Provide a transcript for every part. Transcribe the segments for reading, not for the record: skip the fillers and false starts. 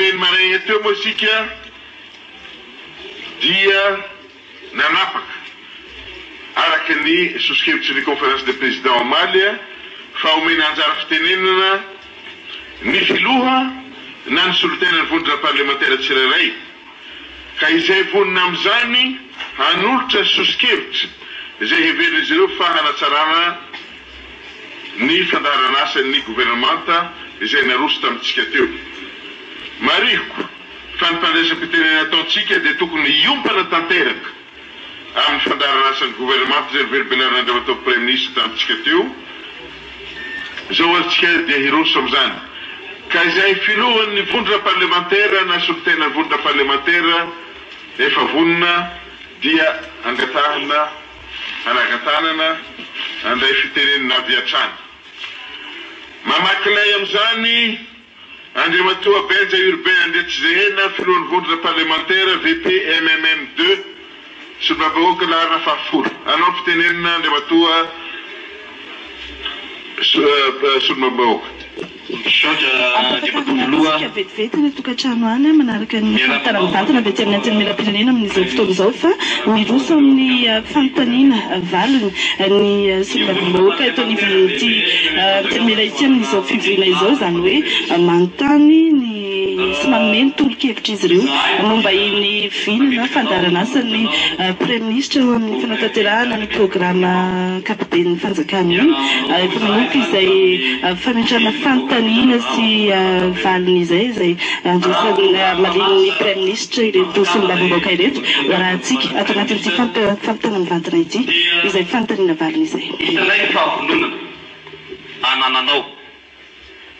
Araka ny re ny maraina teo moa isika dia nanapaka araka ny soso-kevitry ny Conférence des Présidents omaly fa omena anjara fitenenana ny filoha na ny solontenan'ny vondrona parlemantera tsirairay ka izay vonona amin'izany hanolotra soso-kevitra izay heverin'izy ireo fa hanatsarana ny fandaharan'asan'ny governemanta izay naroso tamintsika teo. Marihiko fa ny fandraisam-pitenenana ataontsika dia tokony hiompana tanteraka amin'ny fandaharan'asan'ny governemanta izay novelabelarin'Andriamatoa Praiminisitra tamintsika teo. Izao ary tsika dia hiroso amin'izany ka izay filohan'ny vondrona parlemantera na solontenan'ny vondrona parlemantera efa vonona dia angatahina hanangan-tanana handray fitenenana avy hatrany. Mamaky lay amin'izany Andriamatoa Benja Urbain Andriatsizehena, filohan'ny vondrona parlemantera VPMMM ii, solombavambahoaka laharana fahafolo. Hanao fitenenana Andriamatoa solombavambahoaka. Misaotra Afaka Andriamatoa Filoha. antsika vetivety any an-tokantrano any manaraka ny Miarahaba fampitana anao mivantana avy ety amin'ny Antenimierampirenena amin'izao fotoana izao fa miroso amin'ny fanontaniana valiny ny Ny vondrona solombavambahoaka eto parlemantera anivon'ity Antenimiera ity amin'izao fivoriana izao, izany hoe manontany ny sy manome ny tolo-kevitr'izy ireo Izahay momba dia iny vina na nametraka anao fandaharan'asan'ny hanolotra anao Praiminisitra eo amin'ny ho fanatanterahana ny président programa gouvernement. ankapoben'ny fanjakana iny. Miarahaba anao koa Efa izahay manomboka zany izay tamin'ny fametrahana teny fanontaniana nanolotra sy anao natao teo. valiny izay, izay Raha andraisan'ny tonga malian'ny manasa Praiminisitra ireto fampiharana solombavambahoaka ireto ireto ho arahantsika ato Andriamatoa anatin'ity Praiminisitra fampitana mivantana ity dia izay fanontaniana valiny izay. hitanay ny fahavononana anananao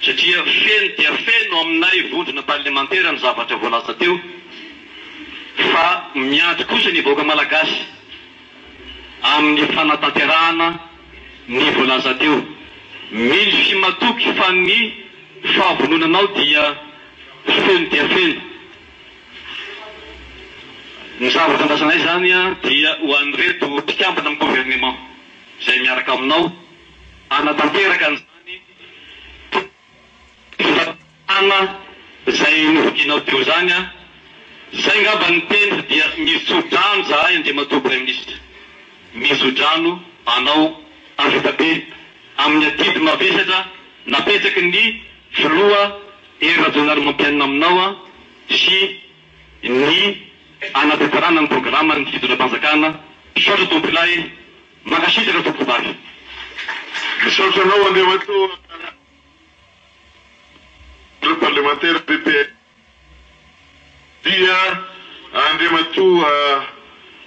satria feno dia feno aminay vondrona parlemantera ny zavatra voalaza teo fa miandry kosa ny vahoaka malagasy amin'ny fanatanterahana ny voalaza teo. Mino sy matoky fa ny fahavononanao dia feno dia feno. Ny zavatra andrasanay izany dia ho an'ireto mpikambana amin'ny gouvernement izay miaraka aminao hanatanteraka an'izany tolo-dalàna izay novidianao teo izany. Izay angamba ny teny fa dia mitso-drano izahay Andriamatoa Praiminisitra. Mitso-drano anao hahavita be amin'ny adidy mavesatra napetraky ny Filoha Hery Rajaonarimampianina aminao sy ny hanatanterahana ny programan'ny fitondram-panjakana. Misaotra Tompolahy, mankasitraka Tompovavy. Misaotra anao Andriamatoa Parlemantera VPM dia Andriamatoa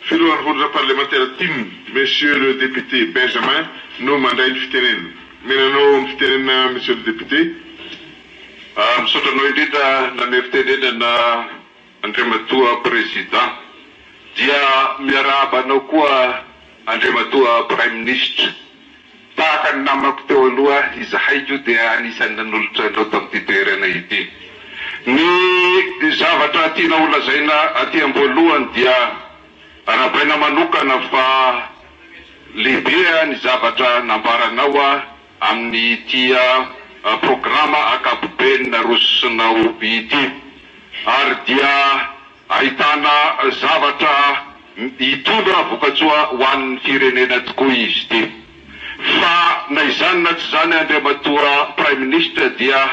Filohan'ny Vondrona Parlemantera tim, Monsieur le Député Benjamin no mandray ny fitenenana. Omena anao ny fitenenana Monsieur le Député. Misaotra anao indrindra nanome fitenenana Andriamatoa Président. Dia miarahaba anao koa Andriamatoa Praiminisitra. Tahaka ny namako teo aloha, izahay koa dia anisan'ny nanolotra anao tamin'ity toerana ity. Ny zavatra tiana holazaina aty am-boalohany dia arahabaina manokana fa lehibe ny zavatra nambaranao amin'ity programa ankapobeny narosonao ity ary dia ahitana zavatra hitondra vokatsoa ho an'ny firenena tokoa izy ity. Fa na izany na tsy izany Andriamatoa Praiminisitra dia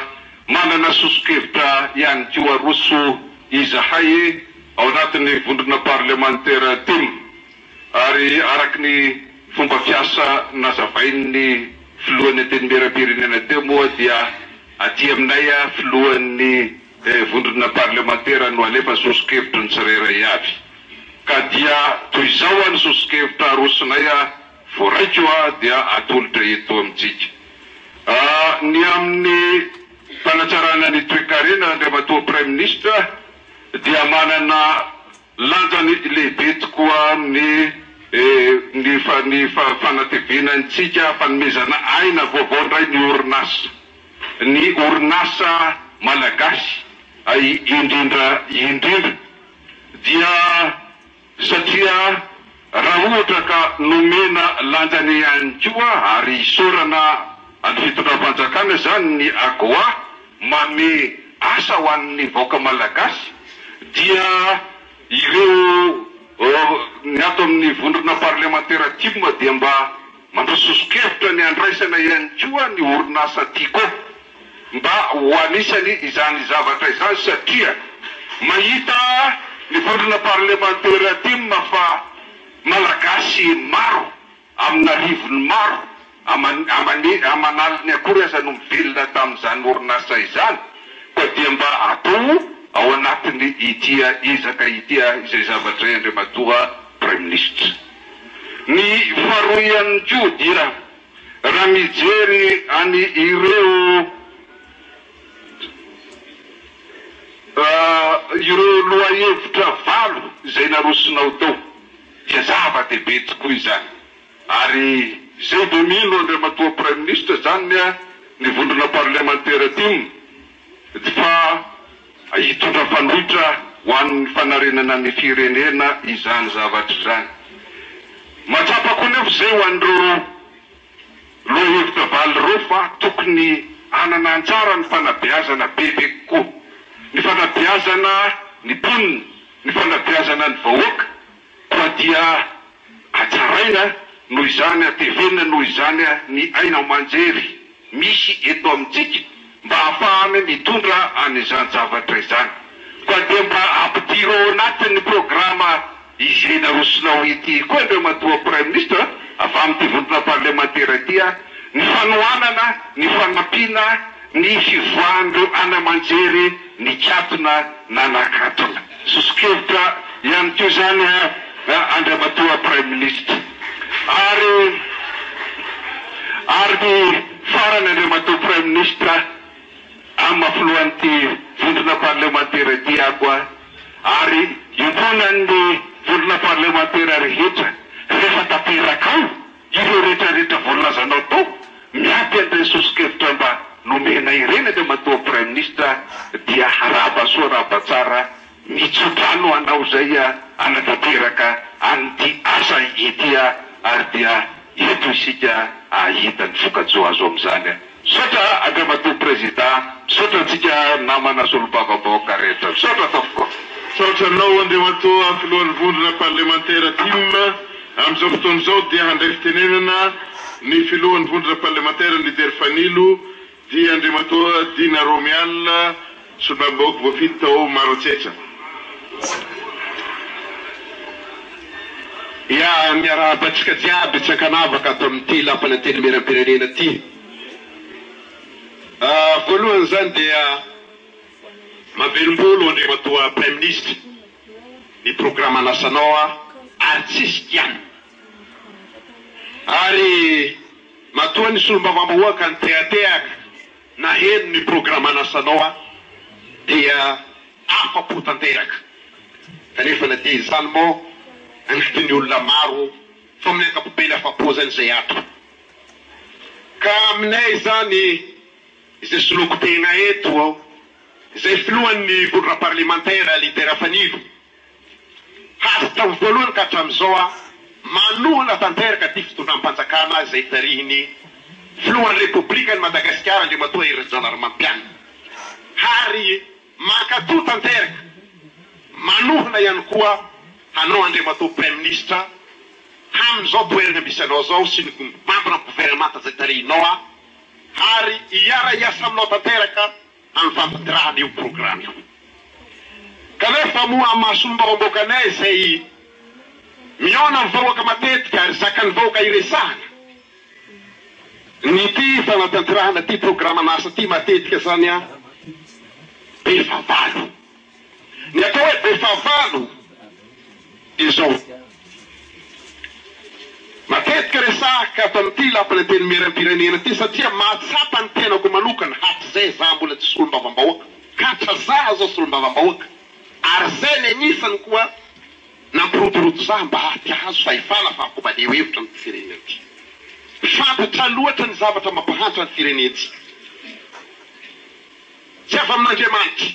manana soso-kevitra ihany koa aroso izahay ao anatin'ny vondrona parlemantera tim ary araka ny fomba fiasa nazavain'ny filohan'ny Antenimierampirenena teo moa dia aty aminay filohan'ny vondrona parlemantera no alefa soso-kevitry ny tsirairay avy. Ka dia toy izao ny soso-kevitra arosonay voaraiko dia atolotra eto amintsika. Ny amin'ny fanatsarana ny toekarena Andriamatoa Praiminisitra dia manana lanjany lehibe tokoa ny ny ny fanatevenantsika fanomezana aina vaovao indray ny orinasa. Ny orinasa malagasy indrindra indrindra dia satria raha ohatra ka nomena lanjany ihany koa ary isaorana an'ny fitondram-panjakana izany ny AGOA manome. asa ho an'ny vahoaka malagasy dia ireo ny ato amin'ny vondrona parlemantera tim dia mba mandroso soso-kevitra ny handraisana ihany koa ny orinasa Tiko mba ho anisany izany zavatra izany satria mahita ny vondrona parlemantera tim fa Malagasy maro amin'arivony maro aman'aliny akory aza no mivelona tamin'izany orinasa izany, koa dia mba atao ao anatin'ny ity ezaka ity izay zavatra izay Andriamatoa Praiminisitra. Ny faharoa ihany koa dia raha mijery any ireo ireo lohahevitra valo izay narosonao tao dia zava-dehibe tokoa izany. Ary izay vao mino Andriamatoa Praiminisitra izany ny vondrona parlemantera tim fa hitondra fanoitra ho an'ny fanarenana ny firenena izany zavatra izany. Mahatsapa koa nefa izay ho an'ireo lohahevitra valo ireo fa tokony hanana anjara ny fanabeazana bebe kokoa. Ny fanabeazana ny mponina, ny fanabeazana ny vahoaka koa dia Hatsaraina noho izany, hatevenina noho izany ny haino aman-jery misy eto amintsika mba hahafahana mitondra an'izany zavatra izany. Koa dia mba ampidiro ao anatin'ny programa izay narosonao ity koa Andriamatoa Praiminisitra avy amin'ity vondrona parlemantera ity ny fanohanana ny fanampiana ny fivoahan'ireo haino aman-jery nikatona na nakatona. Soso-kevitra ihany koa izany Andriamatoa Praiminisitra. Ary ary ny farany Andriamatoa Praiminisitra, amin'ny maha filohan'ity vondrona parlemantera ity aho koa, ary iombonan'ny vondrona parlemantera rehetra, rehefa tanteraka ao ireo rehetra rehetra voalazanao tao, miampy an'ireny soso-kevitra mba nomena ireny Andriamatoa Praiminisitra dia arahaba soa arahaba tsara Mitso-drano anao izay hanatanteraka an'ity asa ity ary dia eto isika hahita ny vokatsoa azo amin'izany. Misaotra Andriamatoa Prezida, misaotra antsika namana solombavambahoaka rehetra. Misaotra tompoko. Misaotra anao Andriamatoa Filohan'ny Vondrona Parlemantera tim. Amin'izao fotoana izao dia handray fitenenana ny Filohan'ny Vondrona Parlemantera Leader Fanilo dia Andriamatoa Dina Romial, solombavambahoaka voafidy tao Maroantsetra. Ya, miarahaba antsika jiaby tsy ankanavaka ato amin'ity lapan'ny Antenimierampirenena ity. Voalohany izany dia mahavelom-bolo Andriamatoa Praiminisitra ny programan'asanao ary tsisy kianina. Ary matoa ny solombavambahoaka nitehatehaka naheno ny programan'asanao aho dia afa-po tanteraka. Kanefa na dia izany moa anatin'ny olona maro fa amin'ny ankapobeny afa-po izany izay ato. Ka aminay izany izay soloako tena eto izay filohan'ny vondrona parlemantera Litera Fanilo, Ary tamin'ny voalohany ka hatramin'izao aho manohana tanteraka ity fitondram-panjakana izay tarihin'ny Filohan'ny Repoblikan'i Madagasikara Andriamatoa Hery Rajaonarimampianina ary mankatoa tanteraka, manohana ihany koa anao Andriamatoa Praiminisitra hamin'izao toerana misy anao izao sy ny mambran'ny governemanta izay tarihinao aho ary hiara-hiasa aminao tanteraka amin'ny fampidirana io programa io. Kanefa moa amin'ny maha solombavambahoaka anay izay mihaona amin'ny vahoaka matetika ary zakan'ny vahoaka iresahana ny ity fanatanterahana ity programan'asa ity matetika izany an, be fahavalo. Ny atao hoe be fahavalo dia izao, matetika resahako ato amin'ity lapan'ny Antenimierampirenena ity satria mahatsapa ny tenako manokana hatrizay za mbola tsy solombavambahoaka, hatra za zao solombavambahoaka ary zay ny anisany koa nampiroborobo za mba te hahazo fahefana afahako maneho hevitra amin'ity firenena ity. Fantatra loatra ny zavatra mampahantra ny firenentsika. Tsy avy amin'Andriamanitra.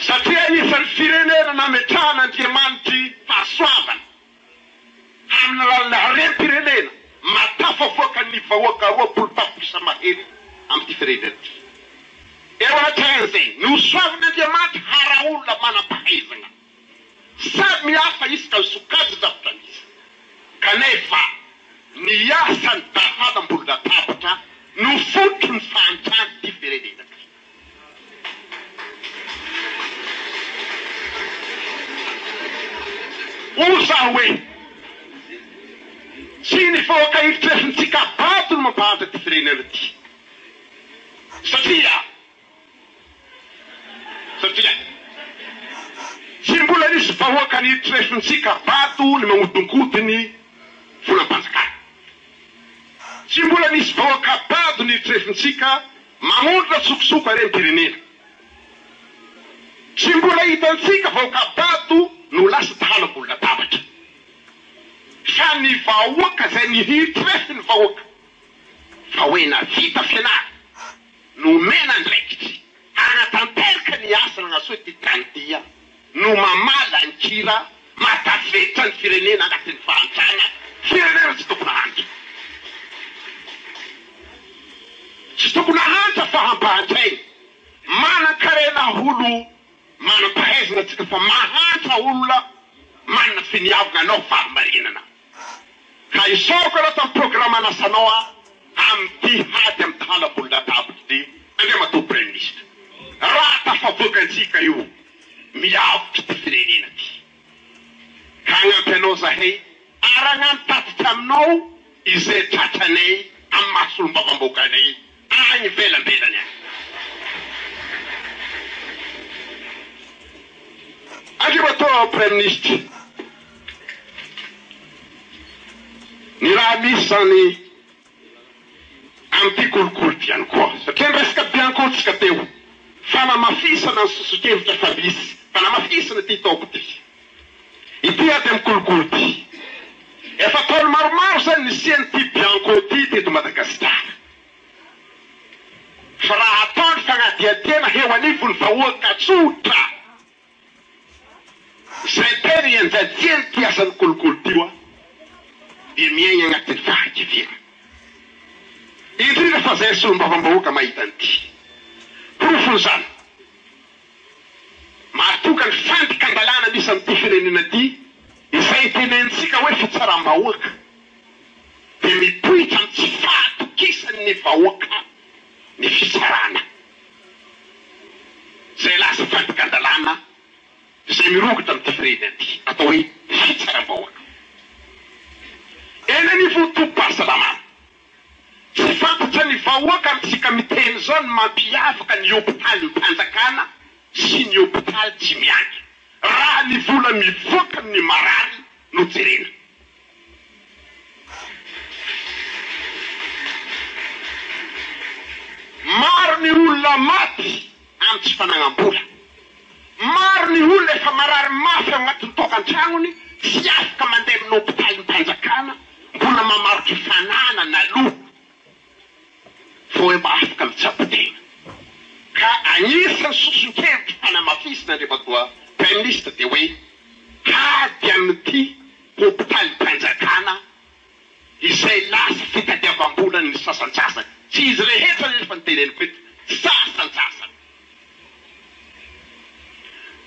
Satria anisan'ny firenena nametrahan'Andriamanitry fahasoavana amin'ny alalan'ny harem-pirenena. mahatafavoaka ny vahoaka 20 tapitrisa mahery amin'ity firenena ity. Eo anatrehan'izay, nosoavin'Andriamanitra hara olona manam-pahaizana. Samy hafa isaka ny sokajin-javatra misy. Kanefa, ny asan'ny dahalo ambony latabatra no fototry ny fahantran'ity firenena ity. Hoy zaho hoe, Tsy ny vahoaka eritreretintsika bado no mampahantra ity firenena ity. Satria, satria tsy mbola nisy vahoaka nieritreretintsika bado ny magnodinkodiny volam-panjakana. Tsy mbola nisy vahoaka bado nieritreretintsika mamondrana tsokosoko harem-pirenena. Tsy mbola hitantsika vahoaka bado no lasa dahalo ambony latabatra. Fa ny vahoaka izay nihitrefy ny vahoaka fa hoe navita fianarana, nomena andraikitry hanatanteraka ny asa nanasoa ity tany ity no mamaly an-kira mahatafiditra ny firenena anatin'ny fahantrana, firenena tsy tokony hahantra. Tsy tokony hahantra fa hampahantraina. Manan-karena olo manam-pahaizana tsika fa mahantra olona manana finiavana hanao fahamarinana. Ka isaorako anao tamin'ny programan'asanao aho amin'ity hady amin'ny dahalo ambony latabatra ity, Andriamatoa Praiminisitra. Raha tafavoaka antsika io, miavotra ity firenena ity. Ka hagnampy anao zahay ary hagnano tatitra aminao izay tratranay amin'ny maha solombavambahoaka anay any ivelambelany any. Andriamatoa Praiminisitra, ny raha misy izany amin'ity kolikoly ity ihany koa, satria niresaka Bianco tsika teo, fanamafisana ny soso-kevitra fa misy, fanamafisana ity taoko ity, ity ady amin'ny kolikoly ity. Efa taona maromaro izany nisian'ity Bianco ity teto Madagasikara. Fa raha atao ny fanadihadiana heo anivon'ny vahoaka tsotra, izay tena ianjadian'ity asan'ny kolikoly ity hoa, dia miaigna agnatin'ny fahakiviana. Indrindra fa izay solombavambahoaka mahita an'ity. Porofon'izany, mahatoka ny fandikan-dalàna misy amin'ity firenena ity, izay tenenitsika hoe fitsaram-bahoaka. dia mipoitra amin'ny tsy fahatokisan'ny vahoaka ny fitsarana izay lasa fandikan-dalàna izay mirongatra amin'ity firenena ity atao hoe fitsaram-bahoaka eny anivon'ny tobim-pahasalamana. Tsy fantatra ny vahoaka amintsika miteny izao ny mampiavaka ny hopitalim-panjakana sy ny hopitaly tsy miankina raha ny vola mivoaka amin'ny marary no jerena. Maro ny olona maty amin'ny tsy fanagnam-bola. Maro ny olona efa marary mafy ao anatin'ny tokantragnony tsy afaka mandeha amin'ny hopitalim-panjakana, mbola mamarotry fananana aloha vao hoe mba afaka mitsabo tena. Ka agnisan'ny soson-kevitry fanamafisina Andriamatoa Praiminisitra dia hoe hady amin'ity hopitalim-panjakana izay lasa fitadiavam-bolan'ny sasantsasany, tsy izy rehetra anefa no teneniko eto, sasantsasany.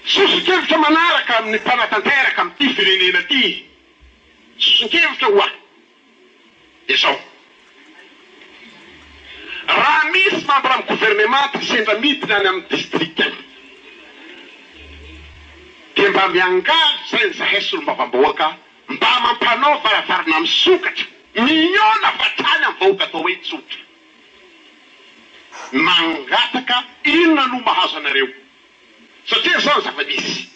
Soso-kevitra manaraka amin'ny mpanatanteraka amin'ity firenena ity, soso-kevitra ho ahy dia izao, raha misy mambra amin'ny governemanta sendra midina any amin'ny distrika any, dia mba miangavy izay ny zahay solombavambahoaka mba mampanao varavarana misokatra mihaona avy hatrany amin'ny vahoaka atao hoe tsotra. Mangataka inona no mahazo anareo? Satria izao ny zava-misy.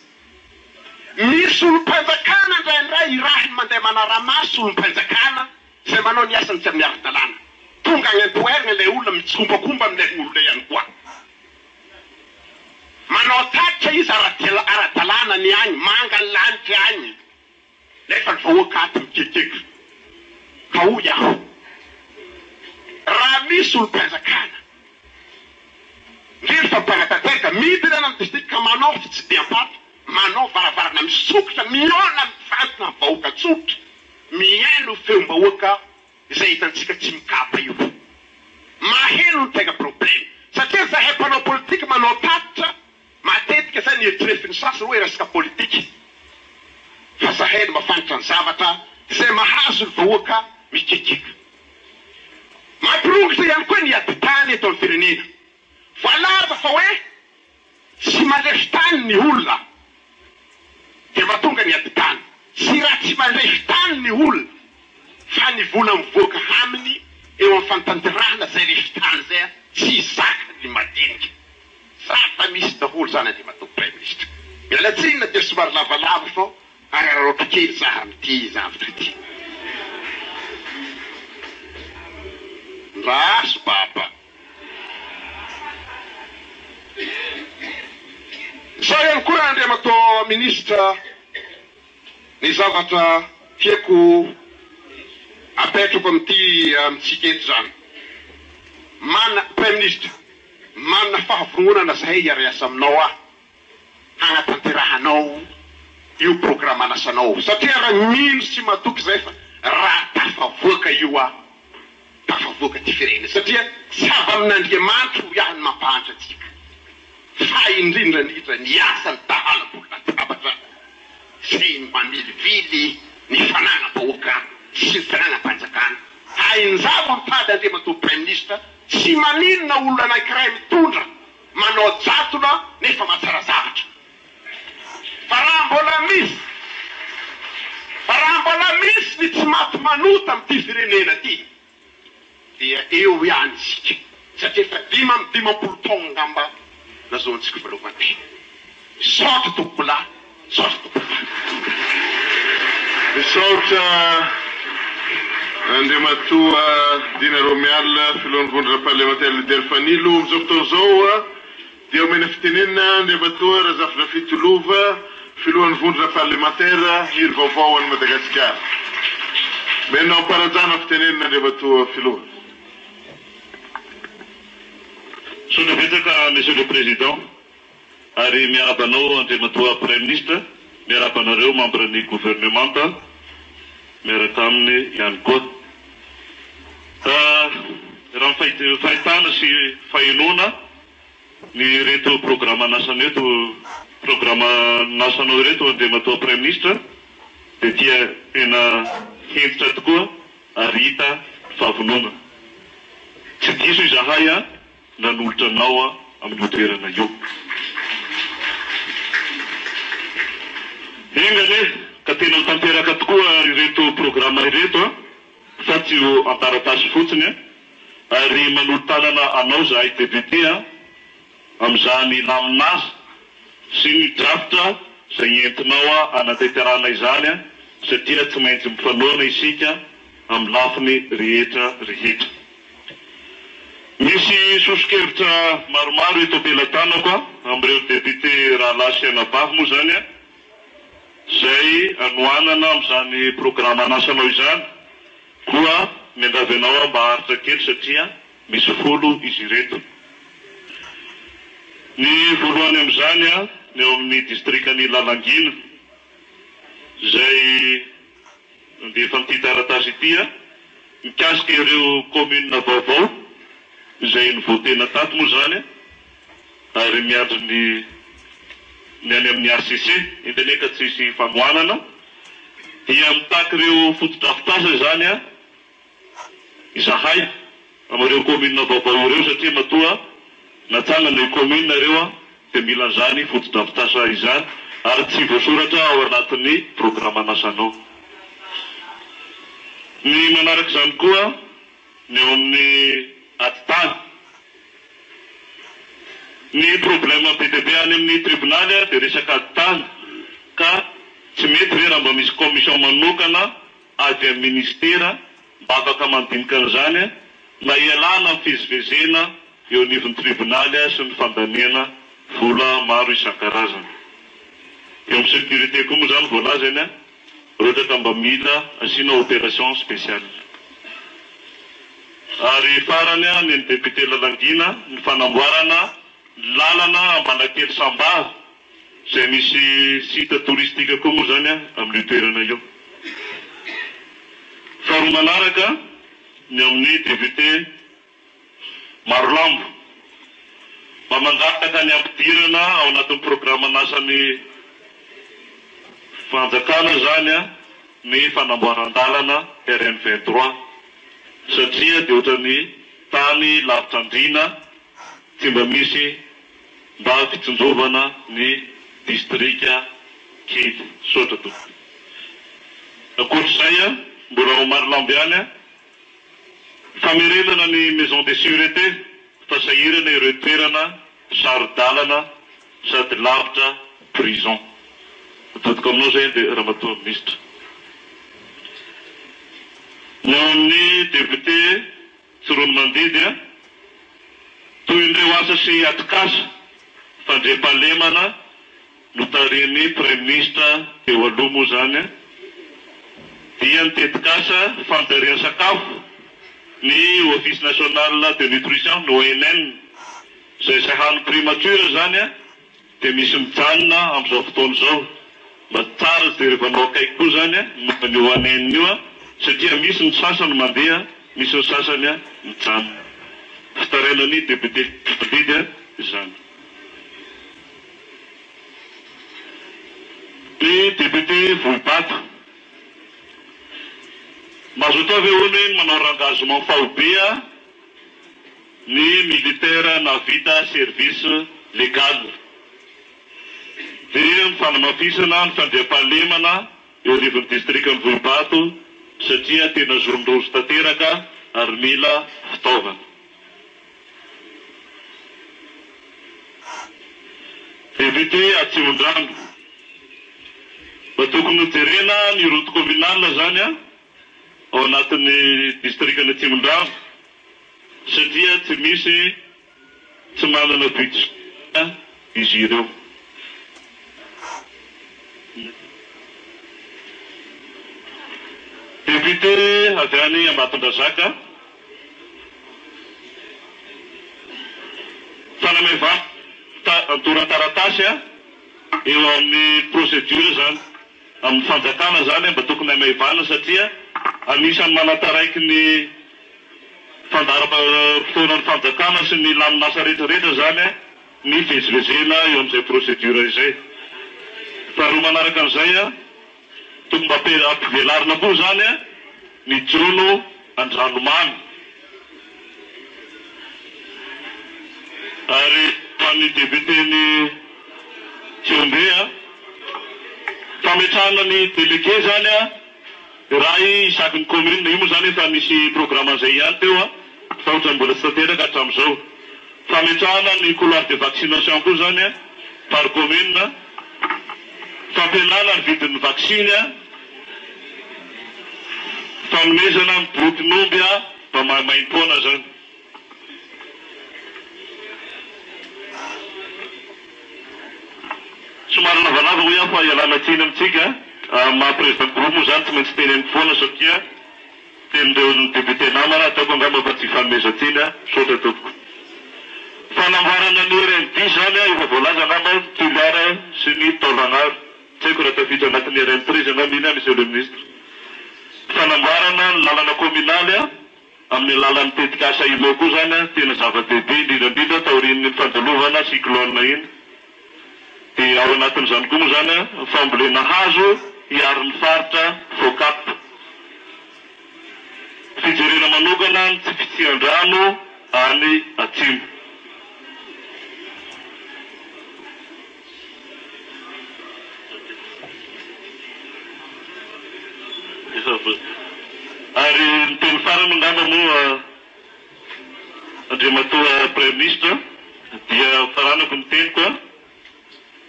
Misy olom-panjakana indraindray irahiny mandeha manara-maso olom-panjakana izay manao ny asany tsy amin'ny ara-dalàna. Tonga any an-toerana ilay olona mitsikombakomba amin'ilay olona ihany koa. Manao tatitra izy ara-dalàna ny any, manga ny lanitra any, nefa ny vahoaka ato mikekeka. Ka hoy aho, raha misy olom-panjakana, indrindra fa mpanatanteraka, midina any amin'ny distrika ka manao fitsidiham-paritra, manao varavarana misokatra, mihaona mivantana amin'ny vahoaka tsotra, mihaino feom-bahoaka. Izay hitantsika tsy mikapa io. Maheno ny tegna problème. Satria zahay mpanao politique manao tatitra, matetika zay ny eritrerefin'ny sasany hoe resaka politique. Fa zahay no mafantatra ny zavatra izay mahazo ny vahoaka mikiakiaka. Mampirongatra ihany koa ny ady tany eto amin'ny firenena. Voalaza fa hoe tsy mandresy tany ny olona dia mahatonga ny ady tany. Tsy raha tsy mandresy tany ny olona fa ny vola mivoaka aminy eo amin'ny fanatanterahana izay resy tany izay tsy zakany ny madinika. Zava-misy daholo izany Andriamatoa Praiminisitra. Miala tsiny na dia somary lavalava fao araraotra kely za amin'ity zavatra ity. Ndraso baba. Izao ihany koa raha Andriamatoa Minisitra ny zavatra tiako apetrako amin'ity amintsika eto izany. Mana, Praiminisitra, manana fahavononana zahay hiara-hiasa aminao aho hanatanterahanao io programan'asanao satria raha mino sy matoky zahay fa raha tafavoaka io aho tafavoaka ty firenena satria tsy avy amin'Andriamanitra hoy aho ny mampahantra antsika fa indrindra indrindra ny asan'ny dahalo ambony latabatra izay mamilivily ny fananam-bahoaka sy ny fananam-panjakana. Hainjavo mitady Andriamatoa Praiminisitra tsy maninona olona anankiray mitondra manao jadona nefa mahatsara zavatra. Fa raha mbola misy, fa raha mbola misy ny tsy maty manota amin'ity firenena ity dia eo ihany isika satria efa 55 taona angamba nazahoantsika fahaleovantena. Misaotra tompokolahy, misaotra tompokovavy. Misaotra Andriamatoa Dina Romialina, Filohan'ny Vondrona Parlemantera Leader Fanilo. Amin'izao fotoana izao dia omena fitenenana Andriamatoa Razafindrafito Lova, Filohan'ny Vondrona Parlemantera Hery Vaovao ho an'i Madagasikara. Omena am-panajana fitenenana Andriamatoa Filoha. Misaotra betsaka Monsieur le Président ary miarahaba anao Andriamatoa Praiminisitra, miarahaba anareo membre ny gouvernemanta miaraka aminy ihany koa. Raha ny fahitana sy fahenoana ny ireto programan'asana eto, programan'asanao ireto Andriamatoa Praiminisitra dia tia tena hentitra tokoa ary hita ny fahavononana. Tsy diso izahay nanolotra anao amin'io toerana io. Enga anie ka tena ho tanteraka tokoa ireto programa ireto fa tsy ho an-taratasy fotsiny ary manolo-tanana anao izahay député amin'izany lamin'asa sy ny drafitra izay entinao hanatanterahana izany satria tsy maintsy mifanohana isika amin'ny lafiny rehetra rehetra. Misy soso-kevitra maromaro eto am-pelatanako amin'ireo député rahalahy sy anabavy moa izany izay hanohanana amin'izany programan'asanao izany koa miangavy anao aho mba haharitra kely satria misy folo izy ireto. Ny voalohany amin'izany ny ao amin'ny distrikan'i Lalangina izay nandefa an'ity taratasy ity mikasika ireo commune vaovao izay nivotena tato moa izany ary miandry ny ny any amin'ny HCC, enga anie ka tsy hisy fanohanana, dia mitaky ireo fotodrafitrasa izany izahay amin'ireo commune vaovao ireo satria matoa natsangana io commune ireo dia mila an'izany fotodrafitrasa izany ary tsy voasoratra ao anatin'ny programan'asanao. Ny manaraka izany koa ny ao amin'ny atitany. Ny problème be dia be any amin'ny tribonaly dia resaka ady tany ka tsy mety ve raha mba misy commission manokana avy amin'ny ministera mba afaka mandinika an'izany mba hialana amin'ny fivezivezena eo anivon'ny tribonaly sy ny fandaniana vola maro isan-karazany. Eo amin'ny sécurité koa moa izany voalaza eny raha ohatra ka mba mila asiana opération spéciale. Ary farany ny an'ny député Lalangina ny fanamboarana ny lalana Ambalakely Sambava izay misy site touristique koa moa izany amin'io toerana io. Faharoa manaraka. Ny amin'ny député Marolambo. Mba mangataka ny hampidirana ao anatin'ny programan'asan'ny fanjakana izany ny fanamboaran-dalana RN 23 satria dia ohatran'ny tany lavitra andriana tsy mba misy mba fitsinjovana ny distrika kely. Misaotra tompoko. Ankoatr'izay, mbola ao Marolambo ihany, famerenana ny maison de sûreté fa sahirana ireo toerana saro-dalana sady lavitra prison. Atodiko aminao izay dia Ramatoa Minisitra. Ny ao amin'ny député Tsiroanomandidy, tohin'ireo asa sy atrikasa fandriampahalemana notarihin'ny Praiminisitra teo aloha moa izany dia ny tetikasa fanjarian-sakafo ny Office National de Nutrition, ny ONN, izay sahanin'ny Primature izany dia misy mijanona amin'izao fotoana izao. Mba tsara jerevanao akaiky koa izany ny momba an'io ONN io satria misy ny sasany mandeha, misy ny sasany mijanona. Fitarainan'ny député Fadidy izany. Ny député Vohibato. Mazotoa ve hono hoe manao rengagement faobe ny militaire nahavita service légal? Dia ny fanamafisana ny fandriampahalemana eo anivon'ny distrikan'i Vohibato satria tena zone rouge tanteraka ary mila fitaovana. Député Atsimondrano. Mba tokony ho jerena ny route communale zany ao anatin'ny distrikan'i Atsimondrano satria tsy misy tsy manana budget izy ireo. Député avy any Ambatondrazaka. Fanamaivanana antoran-taratasy eo amin'ny procédure izany amin'ny fanjakana izany mba tokony hamaivanina satria anisan'ny manataraiky ny fandaharam-potoanan'ny fanjakana sy ny lamin'asa rehetra rehetra izany ny fivezivezena eo amin'izay procédure izay. Faharoa manaraka an'izay, tokony mba ampivelarina koa izany ny jono an-dranomamy. Ary ho an'ny député-n'i Tsihombe, fametrahana ny délégué izany iray isaky ny commune, io moa izany efa nisy programme an'izay ihany teo fa ohatran'ny mbola tsy tanteraka hatramin'izao. Fametrahana ny couloir de vaccination koa izany par commune, fampihenana ny vidin'ny vaksiny, fanomezana ny bokin'omby mba maimaimpoana izany. Somary lavalava hoy aho fa ialana tsiny amintsika, amin'ny maha président groupe moa izany tsy maintsy teneniko foana satria Tenin'ireo député namana, ataoko angamba fa tsy ifanomezan-tsiny a! Misaotra tompoko. Fanamboarana ny RN dix zany a, efa voalaza angamba ny Toliara sy ny Taolagnaro. Tsy haiko raha tafiditra anatin'ny RN 13 angamba iny a, Monsieur le Ministre. Fanamboarana ny lalana kaominaly a, amin'ny alalan'ny tetikasa ILO koa zany a, tena zava-dehibe indrindra indrindra taorian'iny fandalovana cyclone iny. Dia ao anatin'izany koa moa izany ny fambolena hazo hiaro ny faritra Focap. Fijerena manokana ny tsy fisian-drano any atsimo. Ary ny teny farany angamba moa. Andriamatoa Praiminisitra, dia faranako ny teniko a!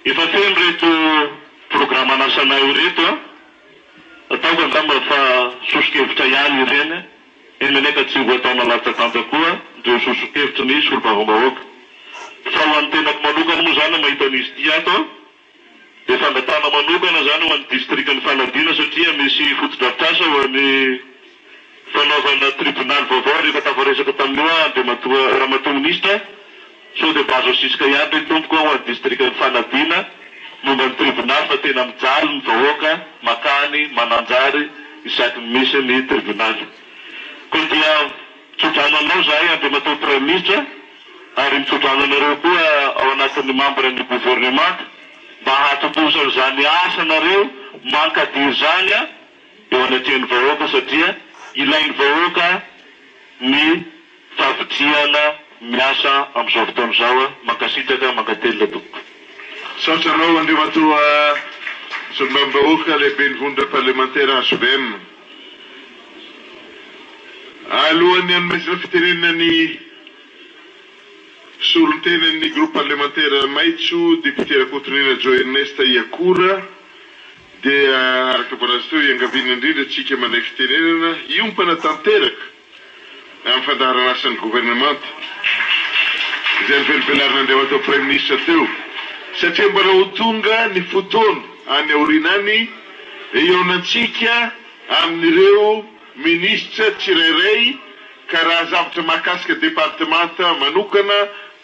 Efa feno ireto programan'asanao ireto a! Ataoko angamba fa soso-kevitra ihany ireny, eny anie ka tsy ho atao malatsa-danja koa ireo soso-kevitry ny solombavambahoaka. Fa ho an'ny tenako manokana moa izany mahita an'izy ity ato a! Dia fangatahana manokana izany ho an'ny distrikan'i Fanadina satria misy fotodrafitrasa ho an'ny fanaovana tribonaly vaovao ary efa tafaresaka tamin'io aho Andriamatoa Ramatoa Minisitra sao dia mba azo asisika ihany re tompoko ho an'ny distrikan'i Fanadina momba ny tribonaly fa tena mijaly ny vahoaka makany Mananjary isaky ny misy ny tribonaly. Koa dia mitsodrano anao izahay Andriamatoa Praiminisitra ary mitsodrano anareo koa ao anatin'ny membre ny governemanta mba hahatontosa an'izany asanareo mankadiry izany eo anatrehan'ny vahoaka satria ilain'ny vahoaka ny fahavitrihana miasa amin'izao fotoana izao. Mankasitraka, mankatelina tompoko. Misaotra anao Andriamatoa Solombavambahoaka Lehiben'ny Vondrona Parlemantera hvm. Alohan'ny hanomezana fitenenana ny solontenan'ny Groupe Parlemantera Maitso, Député Rakotonirina Joe Ernest Iakora, dia araka ny voalaza teo, iangaviana indrindra isika mandray fitenenana hiompana tanteraka amin'ny fandaharan'asan'ny governemanta izay novelabelarin'Andriamatoa Praiminisitra teo satria mbola ho tonga ny fotoana any aoriana any hihaonantsika amin'ireo minisitra tsirairay ka raha zavatra mahakasika departemanta manokana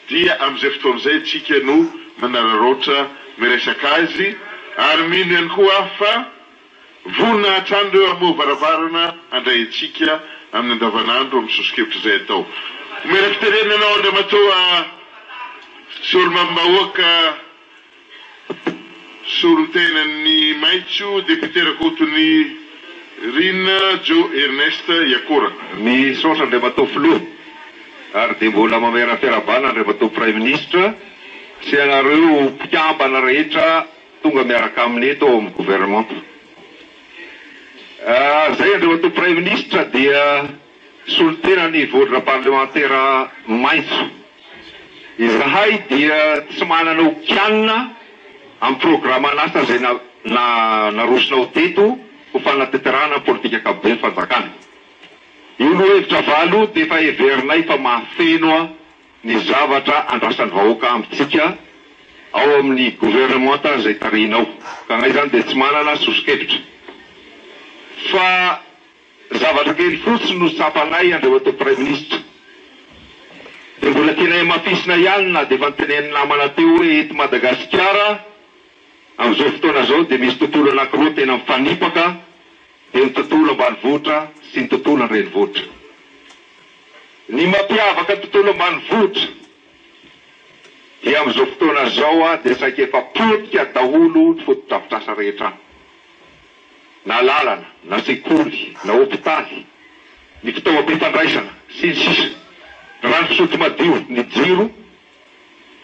dia amin'izay fotoana izay isika no manararaotra miresaka azy ary mino ihany koa aho fa Vonona hatrany ireo hamoha varavarana handray antsika amin'ny andavanandro amin'ny soso-kevitra izay atao. Omena fitenenana anao Andriamatoa Solombavambahoaka solontenan'ny Maitso, Député Rakotonirina Joe Ernest Iakora. Misaotra Andriamatoa Filoha ary dia mbola mamerina fiarahabana Andriamatoa Praiminisitra sy ianareo mpikambana rehetra Tonga miaraka aminy eto ao amin'ny gouvernemanta. Izay Andriamatoa Praiminisitra dia solontenan'ny vondrona parlemantera maitso. Izahay dia tsy manana ho kianina amin'ny programan'asa izay narosonao teto ho fanatanterahana ny politika ankapoben'ny fanjakana. Io lohahevitra valo io dia efa heverinay fa mahafeno ny zavatra andrasan'ny vahoaka amintsika ao amin'ny gouvernementa izay tarihinao. Ka anay izany dia tsy manana soso-kevitra. Fa zavatra kely fotsiny no tsapanay Andriamatoa Praiminisitra. Dia mbola tianay hamafisina ihany na dia efa notenenin'ny namana teo hoe eto Madagasikara amin'izao fotoana izao dia misy tontolo anankiroa tena mifanipaka dia ny tontolo ambanivohitra sy ny tontolo an-drenivohitra. Ny mampiavaka ny tontolo ambanivohitra dia amin'izao fotoana izao dia saika efa potika daholo ny fotodrafitrasa rehetra any. Na lalana, na sekoly, na hopitaly, ny fitaovam-pifandraisana, sy ny sisa Ny rano fisotro madio, ny jiro,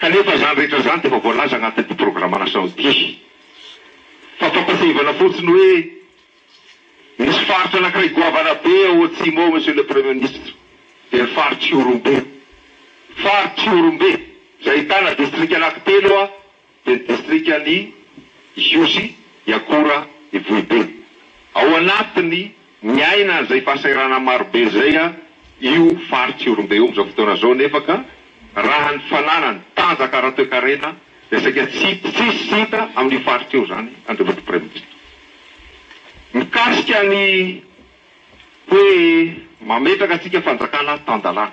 kanefa izany rehetra izany dia efa voalaza anatin'ity programan'asa ity. Fa fampatsiahivana fotsiny hoe Misy faritra anankiray goavana be ao Atsimo ao Monsieur le Premier Ministre, dia ny faritr'Ihorombe. Faritr'Ihorombe, izay ahitana distrika anankitelo ao, dia ny distrikan'i Ihosy, Iakora, Ivohibe. Ao anatiny miaina an'izay fahasahiranana marobe izay io faritr'Ihorombe io amin'izao fotoana izao, nefa ka raha ny fananany tanjaka ara-toekarena dia saika tsy tsisy hita amin'io faritra io izany Andriamatoa Praiminisitra. Mikasika ny hoe mametraka antsika fanjakana tan-dalàna.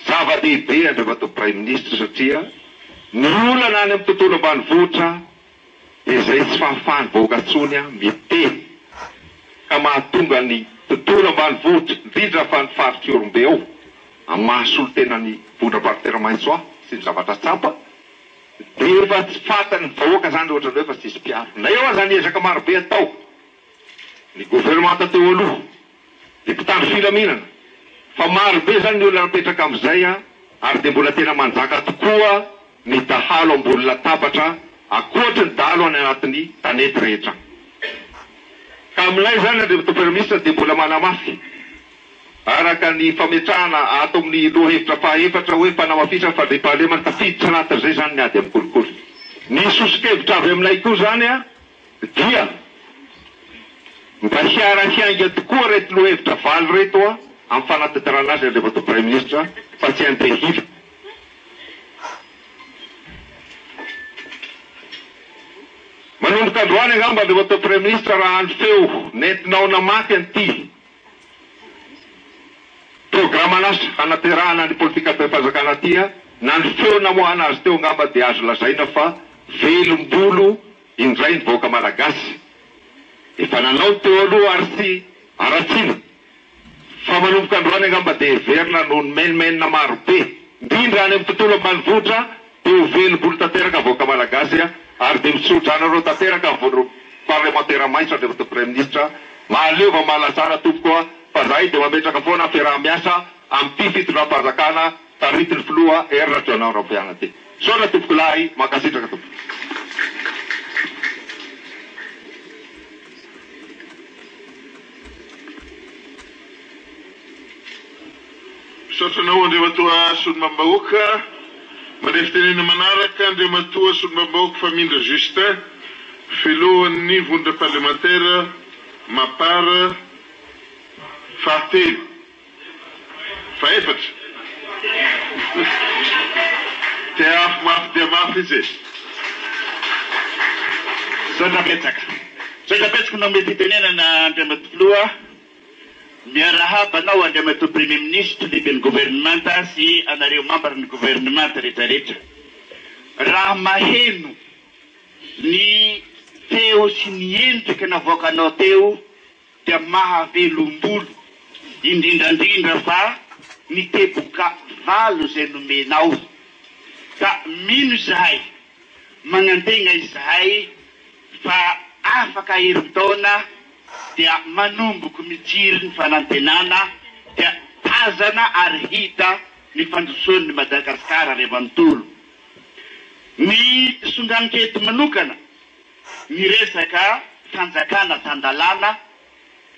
Zava-dehibe Andriamatoa Praiminisitra satria ny olana any amin'ny tontolo ambanivohitra dia izay tsy fahafahan'ny vahoaka intsony miteny ka mahatonga ny tontolo ambanivohitra, indrindra fa ny faritr'Ihorombe ao, amin'ny maha solontenan'ny vondram-paritra Maitso ahy sy ny zavatra tsapa, Dia efa tsy fatan'ny vahoaka zany ohatran'ny hoe efa tsisy mpiaro. Na eo aza ny ezaka marobe atao, ny governemanta teo aloha, ny mpitandro filaminana, fa marobe zany ny olona napetraka amin'izay an, ary dia mbola tena manjaka tokoa ny dahalo ambony latabatra ankoatry ny dahalo any anatin'ny tanety rehetra. Ka aminay zany Andriamatoa Praiminisitra dia mbola manamafy. Araka ny fametrahana ato amin'ny lohahevitra fahaefatra hoe fanamafisana fandriampahalemana, tafiditra anatin'izay izany ny ady amin'ny kolikoly. Ny soso-kevitra avy aminay koa izany dia mba hiara-hiainga tokoa ireto lohahevitra valo ireto amin'ny fanatanterahana azy Andriamatoa Praiminisitra fa tsy handeha hila. Manomboka androany angamba Andriamatoa Praiminisitra raha ny feo nentinao namaky an'ity Programan'asa hanaterahana ny politikam-panjakana aty na ny feo namoahana azy teo angamba dia azo lazaina fa velom-bolo indray ny vahoaka Malagasy. Efa nanao ny teo aloha ary tsy haratsiana. Fa manomboka androany angamba dia heverina noho ny menomenona maro be, indrindra any amin'ny tontolo ambanivohitra, dia ho velom-bolo tanteraka vahoaka Malagasy ary dia mitsodrano anareo tanteraka ny vondrom parlemantera maitso Andriamatoa Praiminisitra. Mahaleova mahalasana tompoko a, fa zahay dia mametraka foana fiaraha-miasa amin'ity fitondram-panjakana taritin'ny filoha Hery Rajaonarimampianina ity. Misaotra tompokolahy, mankasitraka tompoko. Misaotra anao Andriamatoa Solombavambahoaka. Mandray fitenenana manaraka Andriamatoa Solombavambahoaka Famindra Justin, Filohan'ny Vondrona Parlemantera Mapar fahatelo. Fahefatra. Te hafo mafy dia mafy izy e. Misaotra betsaka. Misaotra betsaka nanome fitenenana Andriamatoa Filoha. Miarahaba anao Andriamatoa Premier Ministre, Lehiben'ny Governemanta sy anareo mambra ny Governemanta rehetra rehetra. Raha maheno ny feo sy ny endrika navoakanao teo dia mahavelombolo, indrindrandrindra fa ny teboka valo izay nomenao. Ka mino izahay, magnantegna izahay fa afaka herintaona dia manomboko mitsiry ny fanantenana dia tazana ary hita ny fandrosoan'ny Madagasikara ray manontolo. Ny songanin-keto manokana ny resaka fanjakana tan-dalàna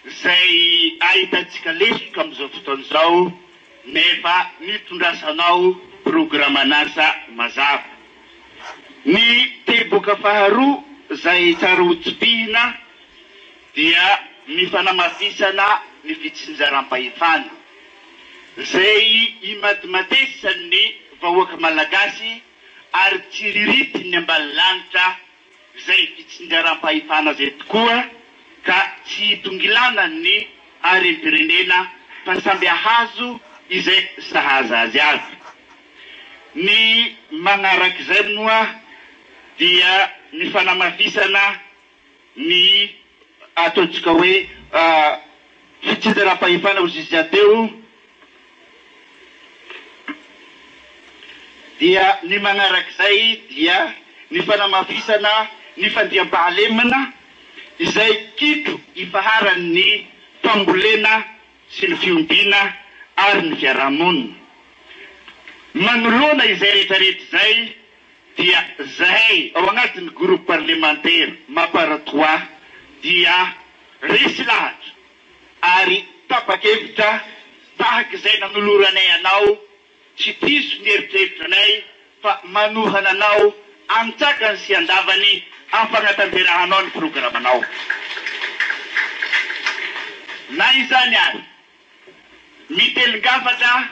izay ahitantsika lesoka amin'izao fotoana izao nefa nitondrasanao programan'asa mazava. Ny teboka faharoa izay tsara hotsipihina dia ny fanamafisana ny fitsinjaram-pahefana izay imatimatesan'ny vahoaka malagasy ary tsiriritin'ny ambanilanitra izay fitsinjaram-pahefana izay tokoa ka tsy hitongilanan'ny harem-pirenena fa samby hahazo izay sahaza azy avy. Ny magnarak'izay moa dia ny fanamafisana ny ataontsika hoe fitsinjaram-pahefana hozy izy teo dia ny magnarak'izay dia ny fanamafisana ny fandriampahalemana izay kitro ifaharan'ny fambolena sy ny fiompiana ary ny fiarahamonina. Manoloana izay rehetrarehetra izay dia zahay ao agnatin'ny groupe parlementaire Mapar trois dia resy lahatra ary tapa-kevitra tahaka izay nanoloranay anao, tsy diso ny eritreritranay fa manohana anao antsakany sy andavany ampanatanterahanao ny programanao. Na izany ary, Mitelin-kafatra,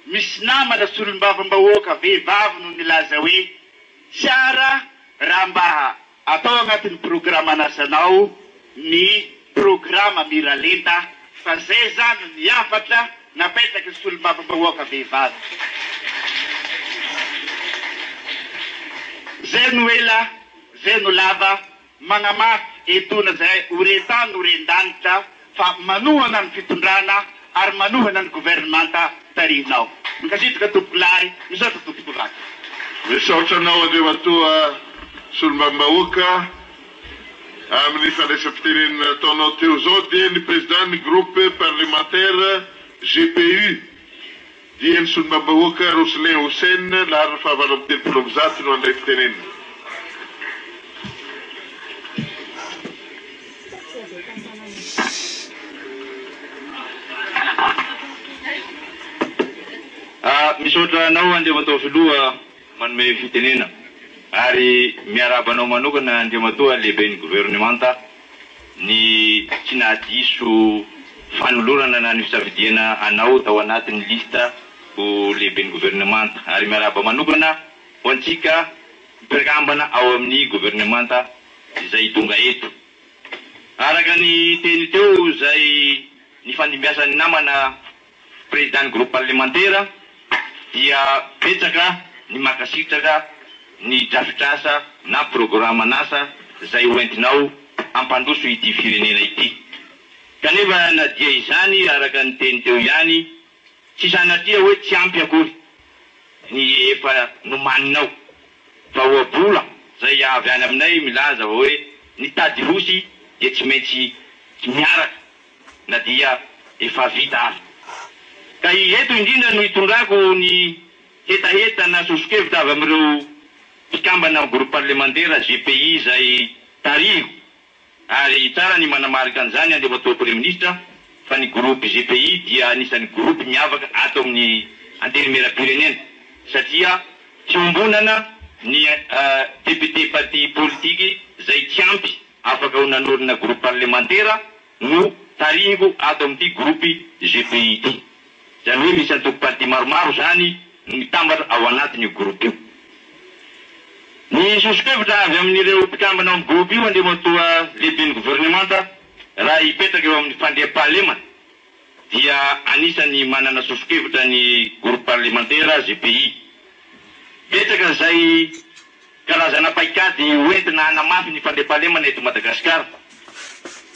misy namana solombavambahoaka vehivavy no nilaza hoe tsara raha mba atao agnatin'ny programan'asanao ny programa miralenta fa zay zany ny hafatra napetraky ny solombavambahoaka vehivavy. Zay no ela, zay no lava, Magnamafy etoana izay ho ren-tany ho ren-danitra fa manohana ny fitondrana ary manohana ny governemanta tarihinao. Mankasitraka tompokolahy, misaotra tompokovavy. Misaotra anao Andriamatoa Solombavambahoaka amin'ny fandraisam-pitenenana nataonao teo izao dia ny Président ny Groupe Parlementaire GPU dia ny Solombavambahoaka Roslin Houssen laharana faha 138 no handray fitenenana. Misaotra anao Andriamatoa Filoha manome fitenena ary miarahaba anao manokana Andriamatoa Lehiben'ny Governemanta ny tsy nahadiso fanolorana na ny fisafidiana anao tao anatin'ny lista ho Lehiben'ny Governemanta ary miarahaba manokana ho antsika mpikambana ao amin'ny Governemanta izay tonga eto. Araka ny teny teo izay nifandimbiasan'ny namana Président ny groupe parlemantera dia betsaka ny mankasitraka ny drafitr'asa na programan'asa izay ho entinao hampandroso ity firenena ity. Kanefa na dia izany, araka ny teny teo ihany, tsy sanatria hoe tsy ampy akory ny efa nomaninao, fa ohabola izay avy any aminay milaza hoe ny tady hosy dia tsy maintsy miaraka na dia efa vita aza. Ka eto indrindra no itondrako ny hetaheta na soso-kevitra avy amin'ireo mpikambana groupe parlemantera, GPI, izay tarihiko. Ary tsara ny manamarika an'izany Andriamatoa Praiminisitra fa ny groupe GPI dia anisan'ny groupe miavaka ato amin'ny Antenimierampirenena satria fiombonana ny député parti politique izay tsy ampy afaka ho nanorina groupe parlemantera no tarihiko ato amin'ity groupe GPI ity. Izany hoe misy antoko parti maromaro izany no mitambatra ao anatin'io groupe io. Ny soso-kevitra avy amin'ireo mpikambana ao amin'ny groupe io Andriamatoa Lehiben'ny Governemanta raha hipetraka eo amin'ny fandriampahalemana dia anisan'ny manana soso-kevitra ny groupe parlemantera GPI. Betsaka izay karazana paikady hoentina hanamafy ny fandriampahalemana eto Madagasikara.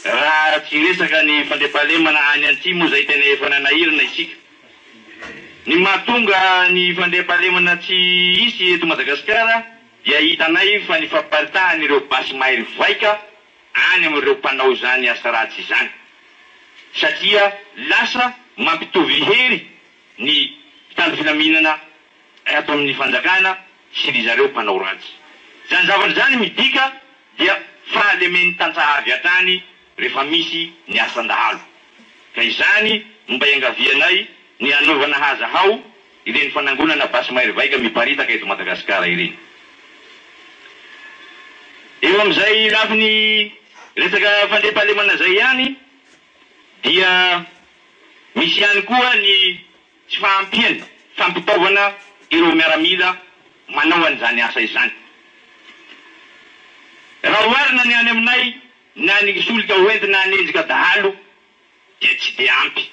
Raha tsy hiresaka ny fandriampahalemana any antsimo izay tena efa nanahirana isika. Ny mahatonga ny fandriampahalemana tsy hisy eto Madagasikara dia hitanay fa ny fampiparitahan'ireo basy mahery vaika any amin'ireo mpanao izany asa ratsy izany. Satria lasa mampitovy hery ny mpitandro filaminana ato amin'ny fanjakana sy ry zareo mpanao ratsy. Izany zavatra izany midika dia fahalemen'ny tantsaha avy hatrany rehefa misy ny asan-dahalo. Ka izany no mba iangavianay ny hanaovana haza hao ireny fanangonana basy mahery vaika miparitaka eto Madagasikara ireny. Eo amin'izay lafiny resaka fandriampahalemana izay ihany dia misy ihany koa ny tsy fahampian'ny fampitaovana ireo miaramila manao an'izany asa izany. Raha oharina ny any aminay na ny solika hoentina hanenjika dahalo dia tsy dia ampy.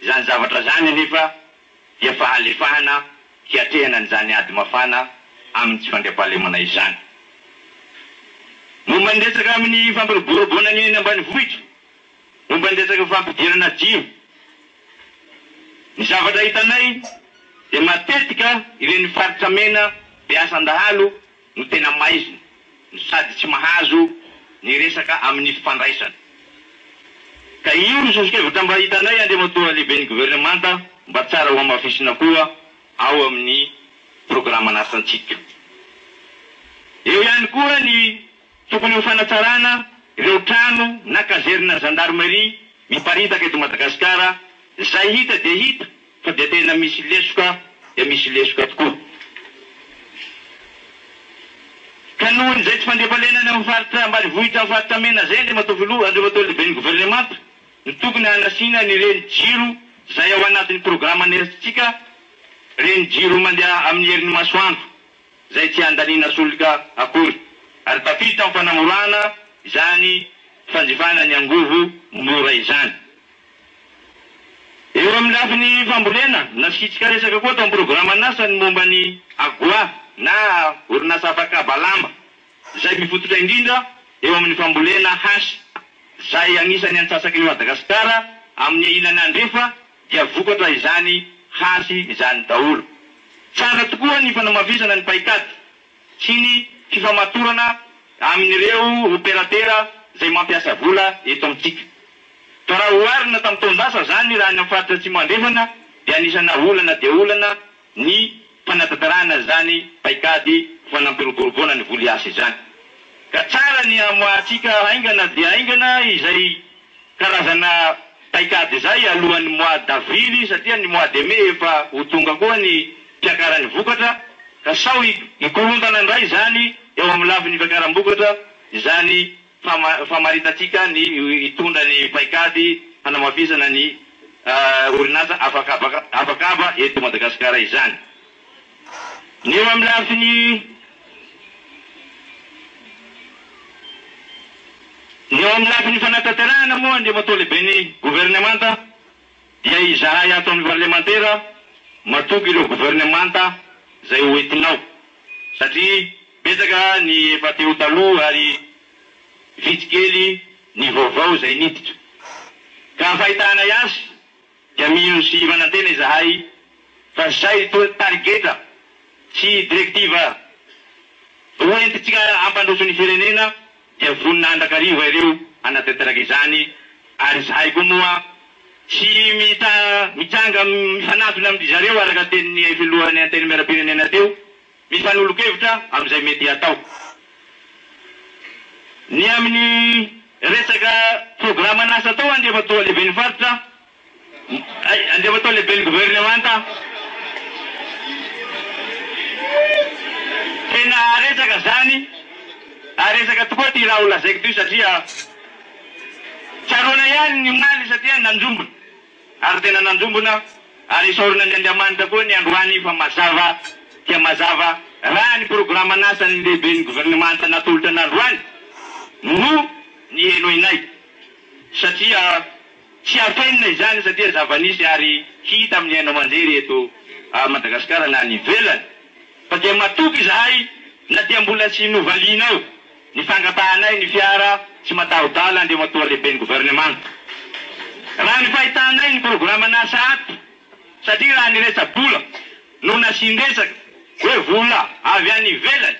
Izany zavatra izany anefa dia fahalefahana hiatrehana an'izany ady mafana amin'ny tsy fandriampahalemana izany. Momba ny resaka amin'ny fampiroboroboana ny eny ambanivohitra, momba ny resaka fampidirana jiro, ny zavatra hitanay dia matetika ireny faritra mena be asan-dahalo no tena maizina no sady tsy mahazo ny resaka amin'ny fifandraisana. Ka io no soso-kevitra mba hitanay Andriamatoa Lehiben'ny Governemanta mba tsara ho hamafisina koa ao amin'ny programan'asantsika. Eo ihany koa ny tokony ho fanatsarana ireo trano na kazerina zandarmeria miparitaka eto Madagasikara izay hita dia hita fa dia tena misy lesoka dia misy lesoka tokoa. Ka nohon'izay tsy fandriampahalemana any amin'ny faritra ambanivohitra amin'ny faritra mena izay Andriamatoa Filoha, Andriamatoa Lehiben'ny Governemanta no tokony hanasiana an'ireny jiro izay ao anatin'ny programan'tsika, ireny jiro mandeha amin'ny herin'ny masoandro izay tsy handaniana solika akory ary tafiditra amin'ny fanamorana izany fanjifana ny angovo mora izany. Eo amin'ny lafiny fambolena, nasiantsika resaka koa tao amin'ny programan'asa ny momba ny AGOA na orinasa afakaba lamba, izay mifototra indrindra eo amin'ny fambolena hasy, izay anisan'ny antsasak'i Madagasikara amin'ny ilany andrefa dia vokatra izany hasy izany daholo. Tsara tokoa ny fanamafisana ny paikady sy ny fifamatorana amin'ireo operatera izay mampiasa vola eto amintsika. Fa raha oharina tamin'ny taon-dasa izany raha any amin'ny faritra Atsimo Andrefana dia anisana olana dia olana ny fanatanterahana izany paikady fanampiroboroboana ny voly asa izany. Ka tsara ny hamoahantsika haingana dia haingana izay karazana paikady izay alohan'ny mois d'avril satria ny mois de mai efa ho tonga koa ny fiakaran'ny vokatra ka sao hikorontana indray izany eo amin'ny lafiny fiakaram-bokatra izany famaritantsika ny hitondra ny paikady hanamafisana ny orinasa afakaba eto Madagasikara izany. Ny eo amin'ny lafiny Ny eo amin'ny lafiny fanatanterahana moa Andriamatoa Lehiben'ny Governemanta dia izahay ato amin'ny Parlemantera matoky ireo Governemanta izay ho entinao satria betsaka ny efa teo taloha ary vitsy kely ny vaovao izay niditra. Ka fahitanay azy dia mino sy manantena izahay fa izay toa tarigetra sy directive ho entintsika hampandroso ny firenena dia vonona handrakariva ireo hanatanteraka izany ary izahay koa moa tsy mita mitsanga mifanantona amin-dry zareo araka tenin'ny filohan'ny Antenimierampirenena teo, mifanolo-kevitra amin'izay mety hatao. Ny amin'ny resaka programan'asa tao Andriamatoa Lehiben'ny Faritra, Andriamatoa Lehiben'ny Governemanta, tena resaka izany, ary resaka tokoa ity raha ho lazaiko ity satria tsaroana ihany ny omaly satria nanjombona, ary tena nanjombona, ary isaorana ny Andriamanitra koa ny androany fa mazava dia mazava raha ny programan'asan'ny Lehiben'ny Governemanta natolotra an'androany no nihenoinay satria Tsy afenina izany satria zava-nisy ary hita amin'ny haino aman-jery eto Madagasikara na any ivelany fa dia matoky izahay na dia mbola tsy novalianao ny fangatahanay ny fiara tsy mataho-dala Andriamatoa Lehiben'ny Governemanta. Raha ny fahitanay ny programan'asa ato satria raha ny resa-bola no nasian-dresaka hoe vola avy any ivelany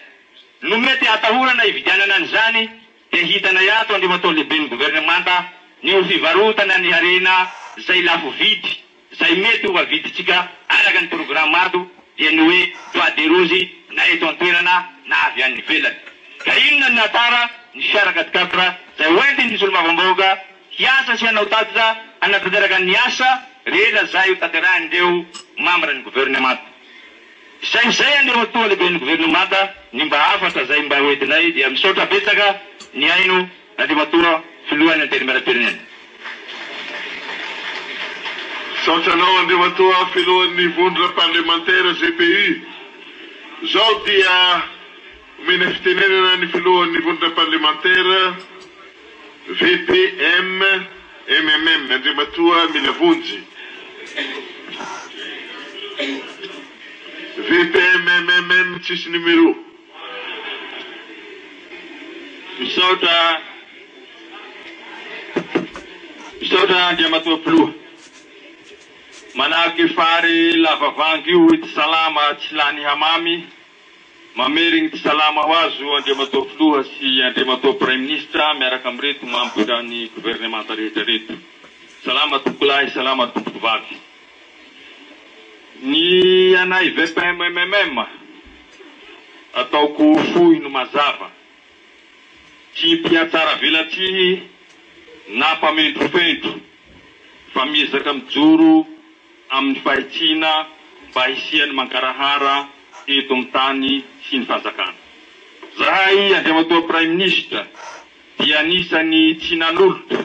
no mety hatahorana hividianana an'izany Dia hitanay ato Andriamatoa Lehiben'ny Governemanta ny ho fivarotana ny harena izay lafo vidy izay mety ho avidintsika araka ny programa ato dia ny hoe bois de rose na eto an-toerana na avy any ivelany. Ka inona ny nahatara ny fiara quatre quatre izay ho entin'ny solombavambahoaka hiasa sy hanao tatitra hanatanteraka ny asa rehetra izay ho tanterahin'ireo mambran'ny governemanta. Izay izay Andriamatoa Lehiben'ny Governemanta ny mba hafatra izay mba ho entinay dia misaotra betsaka nihaino Andriamatoa Filohan'ny Antenimierampirenena. Misaotra anao Andriamatoa Filohan'ny Vondrona Parlemantera, GPU. Izao dia omena fitenenana ny Filohan'ny Vondrona Parlemantera, VPM. MMM, Andriamatoa Milavonjy. VPMMM tsisy numéro. Misaotra Misaotra Andriamatoa Filoha. Manahaky fary lava vangy io ity salama tsy lany hamamy. Mamerigny ty salama ho azo Andriamatoa Filoha sy Andriamatoa Praiminisitra miaraka amin'ireto mambra ny governemanta rehetra reto. Salama tompokolahy, salama tompokovavy. Ny anay VPMMM ataoko fohy no mazava. Tsy mpihatsaravelatsihy na mpamendrofendro fa miezaka mijoro amin'ny fahitsiana mba hisian'ny mangarahara eto amin'ny tany sy ny fanjakana. Zahay Andriamatoa Praiminisitra dia anisan'ny tsy nanolotra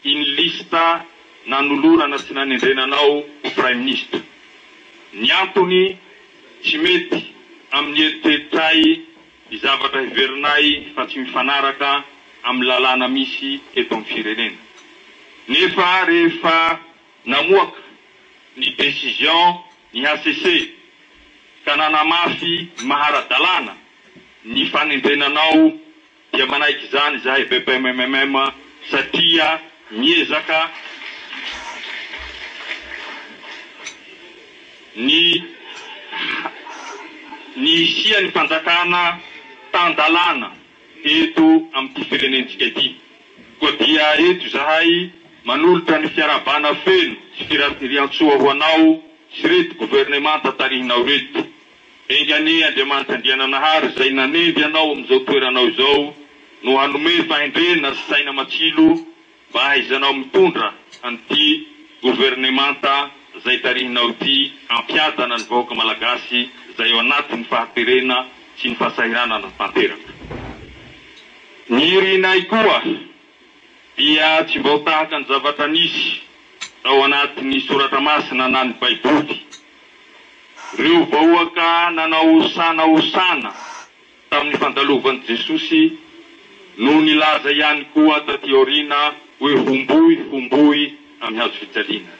iny lista nanolorana sy nanendrena anao ho Praiminisitra. Ny antony tsy mety amin'ny eritreritray ny zavatra heverinay fa tsy mifanaraka amin'ny lalàna misy eto amin'ny firenena. Nefa rehefa namoaka ny décision ny hcc ka nanamafy ny maha ara-dalàna ny fanendrena anao dia manaiky izany izahay VPMMM satria miezaka ny ny hisian'ny fanjakana tan-dalàna eto amin'ity firenentsika ity. Koa dia eto izahay manolotra ny fiarahabana feno sy firariantsoa ho anao sy ireto governemanta tarihinao ireto. Enga anie Andriamanitra Andriananahary izay nanendry anao amin'izao toeranao izao no hanome fahendrena sy saina matsilo mba hahaizanao mitondra an'ity governemanta izay tarihinao ity hampiadana ny vahoaka Malagasy izay ao anatin'ny fahaterena sy ny fahasahiranana tanteraka. Ny irinay koa dia tsy mba ho tahaka ny zavatra nisy tao anatin'ny Soratra Masina na ny Baiboly. Ireo vahoaka nanao hosana hosana tamin'ny fandalovan'i Jesosy no nilaza ihany koa taty aoriana hoe homboy homboy amin'ny hazo fijaliana.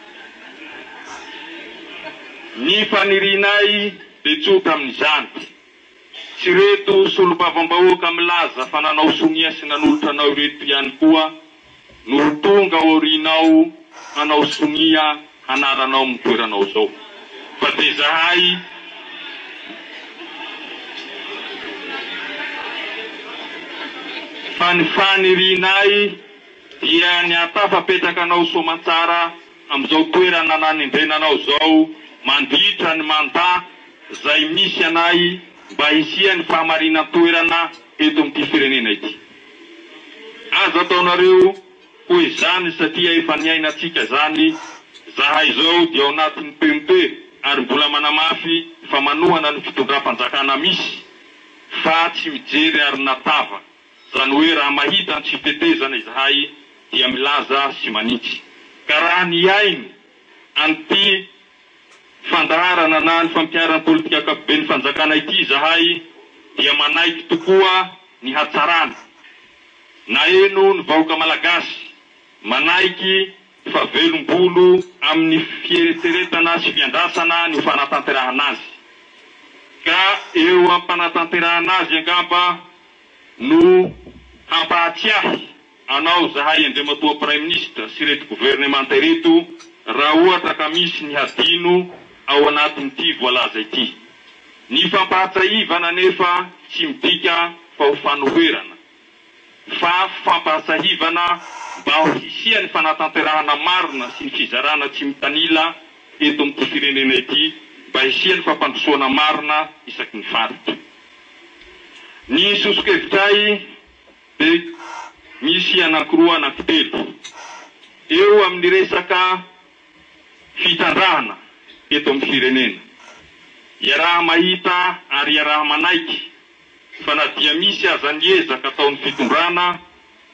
Ny fanirianay dia tsotra amin'izany. Tsy ireto solombavambahoaka milaza fa nanao sonia sy nanolotra anao ireto ihany koa no ho tonga aorianao hanao sonia hanala anao amin'ny toeranao izao fa dia izahay fa ny fanirianay dia ny hahatafapetraka anao soamantsara amin'izao toerana nanendrena anao izao mandritra ny mandat izay misy anay mba hisian'ny fahamarinan-toerana eto amin'ity firenena ity. Aza ataonareo ho izany satria efa niainantsika izany, zahay izao dia ao anatin'ny PMP ary mbola manamafy fa manohana ny fitondram-panjakana misy fa tsy mijery arina tava, izany hoe raha mahita ny tsy fetezana izahay dia milaza sy manitsy. Ka raha nihaino an'ity fandaharana na ny fampiharana politika ankapoben'ny fanjakana ity izahay dia manaiky tokoa ny hatsarana. Naheno ny vahoaka Malagasy manaiky fa velom-bolo amin'ny fieritreretana sy fiandrasana ny ho fanatanterahana azy. Ka eo am-panatanterahana azy angamba no hampahatsiahy anao zahay Andriamatoa Praiminisitra sy ireto governemanta ireto raha ohatra ka misy ny hadino ao anatin'ity voalaza ity. Ny fampahatsahivana anefa tsy midika fa ho fanoherana fa fampahasahivana mba ho hisian'ny fanatanterahana marina sy ny fizarana tsy mitanila eto amin'ity firenena ity mba hisian'ny fampandrosoana marina isaky ny faritra. Ny soso-kevitray dia misy anankiroa anankitelo eo amin'ny resaka fitrandrahana eto amin'ny firenena. Iaraha-mahita ary iaraha-manaiky fa na dia misy aza ny ezaka ataon'ny fitondrana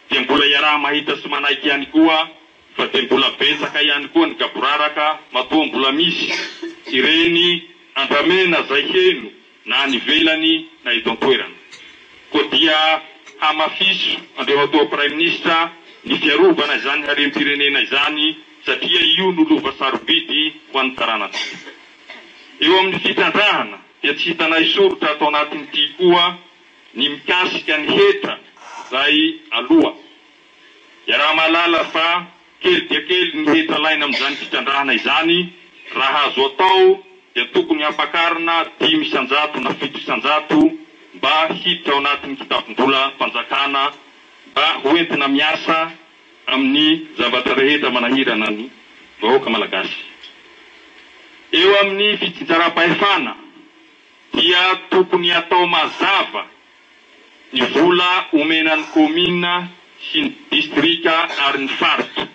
dia mbola iaraha-mahita sy manaiky ihany koa fa dia mbola betsaka ihany koa ny gaboraraka matoa mbola misy ireny andramena izay heno na any ivelany na eto an-toerana. Koa dia hamafiso, Andriamatoa Praiminisitra, ny fiarovana izany harem-pirenena izany satria io no lova sarobidy ho an'ny taranantsika. Eo amin'ny fitrandrahana dia tsy hitanay soritra ato anatin'ity koa ny mikasika ny hetra izay aloa. Iaraha-mahalala fa kely dia kely ny hetra alaina amin'izany fitrandrahana izany, raha azo atao dia tokony hampakarina 5% na 7% mba hiditra ao anatin'ny kitapom-bolam-panjakana mba ho entina miasa amin'ny zavatra rehetra manahirana ny vahoaka Malagasy. Eo amin'ny fitsinjaram-pahefana dia tokony hatao mazava ny vola omena ny kaominina sy ny distrika ary ny faritra.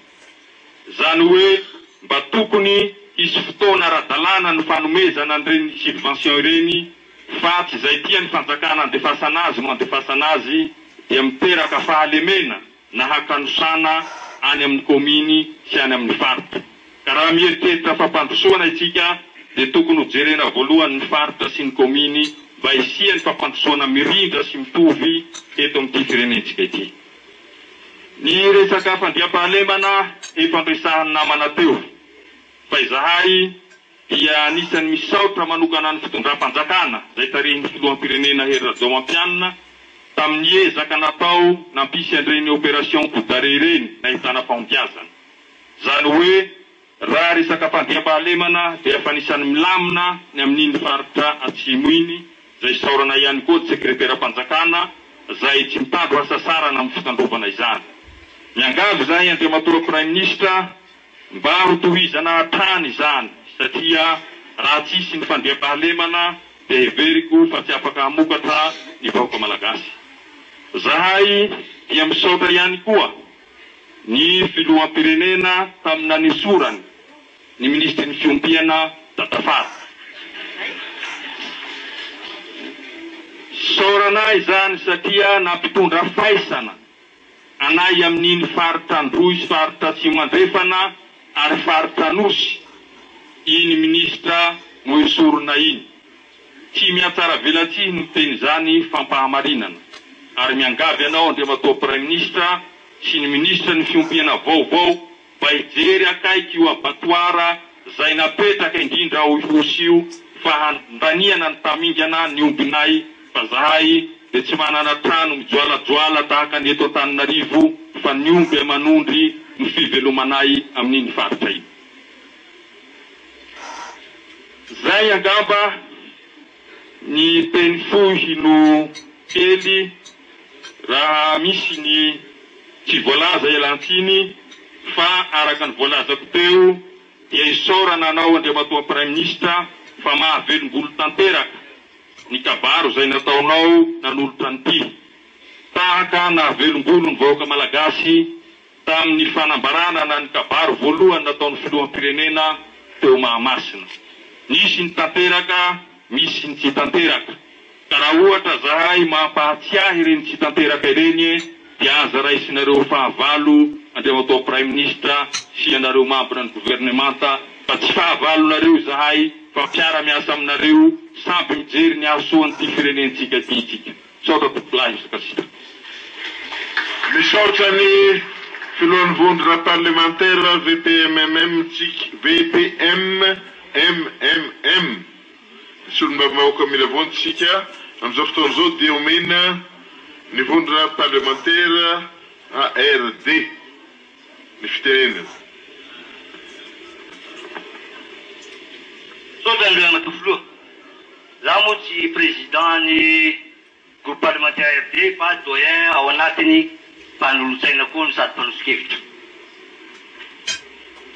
Izany hoe mba tokony hisy fotoana ara-dalàna ny fanomezana an'ireny subvention ireny fa tsy izay tian'ny fanjakana andefasana azy no andefasana azy dia miteraka fahalemena na hakanosana any amin'ny kaominy sy any amin'ny faritra. Ka raha mieritreritra fampandrosoana isika dia tokony ho jerena voalohany ny faritra sy ny kaominy mba hisian'ny fampandrosoana mirindra sy mitovy eto amin'ity firenentsika ity. Ny resaka fandriampahalemana efa noresahan'ny namana teo fa izahay dia anisan'ny misaotra manokana ny fitondram-panjakana izay tarihin'ny filoham-pirenena Hery Rajaomampianina tamin'ny ezaka natao nampisy an'ireny opération coup d'arrêt ireny nahitana fahombiazana. Izany hoe raha resaka fandriampahalemana dia efa anisan'ny milamina ny amin'iny faritra atsimo iny izay isaorana ihany koa ny sekreteram-panjakana izay tsy mitandro hasasarana amin'ny fitandrovana izany. Miangavy izahay Andriamatoa Praiminisitra Mba ho tohizana hatrany izany satria raha tsy hisy ny fandriampahalemana dia heveriko fa tsy afaka hamokatra ny vahoaka Malagasy. Zahay dia misaotra ihany koa ny filoham-pirenena tamin'ny nanesorany ny minisitry ny fiompiana Dadafara. Isaorana izany satria nampitondra faisana anay amin'iny faritra Androy sy faritra Atsimo Andrefana ary faritra Anosy iny minisitra noesorina iny. Tsy mihatsaravelatsihy no miteny izany fampahamarinana ary miangavy anao Andriamatoa Praiminisitra sy ny minisitra ny fiompiana vaovao Mba hijery akaiky io abattoir zay napetraka indrindra ao Ihosy io fa handaniana ny tamingana ny ombinay fa zahay dia tsy manana trano mijoalajoala tahaka ny eto Antananarivo fa ny omby aman'ondry no fivelomanay amin'iny faritra iny. Zay angamba ny teny fohy no kely raha misy ny tsy voalaza ialan-tsiny fa araka ny voalazako teo dia isaorana anao Andriamatoa Praiminisitra fa mahavelom-bolo tanteraka ny kabaro izay nataonao nanolotra an'ity tahaka nahavelom-bolo ny vahoaka Malagasy tamin'ny fanambarana na ny kabary voalohany nataon'ny filoham-pirenena teo Mahamasina. Nisy ny tanteraka, misy ny tsy tanteraka. Ka raha ohatra zahay mampahatsiahy ireny tsy tanteraka ireny dia aza raisinareo ho fahavalo Andriamatoa Praiminisitra sy ianareo mambra ny governemanta fa tsy fahavalonareo izahay fa mpiara-miasa aminareo samby mijery ny hahasoa an'ity firenentsika ity isika. Misaotra tompokolahy Misankasitra. Misaotra ny Filohan'ny Vondrona Parlemantera VPMMM tsika VPMMMM ny Solombavambahoaka Mila Vonjy isika. Amin'izao fotoana izao dia omena ny Vondrona Parlemantera ARD ny fitenenana. Misaotra Andriamatoa Filoha. Za moa tsy président ny groupe parlementaire ARD fa doyen ao anatiny mpanolotsaina koa no sady mpanoso-kevitra.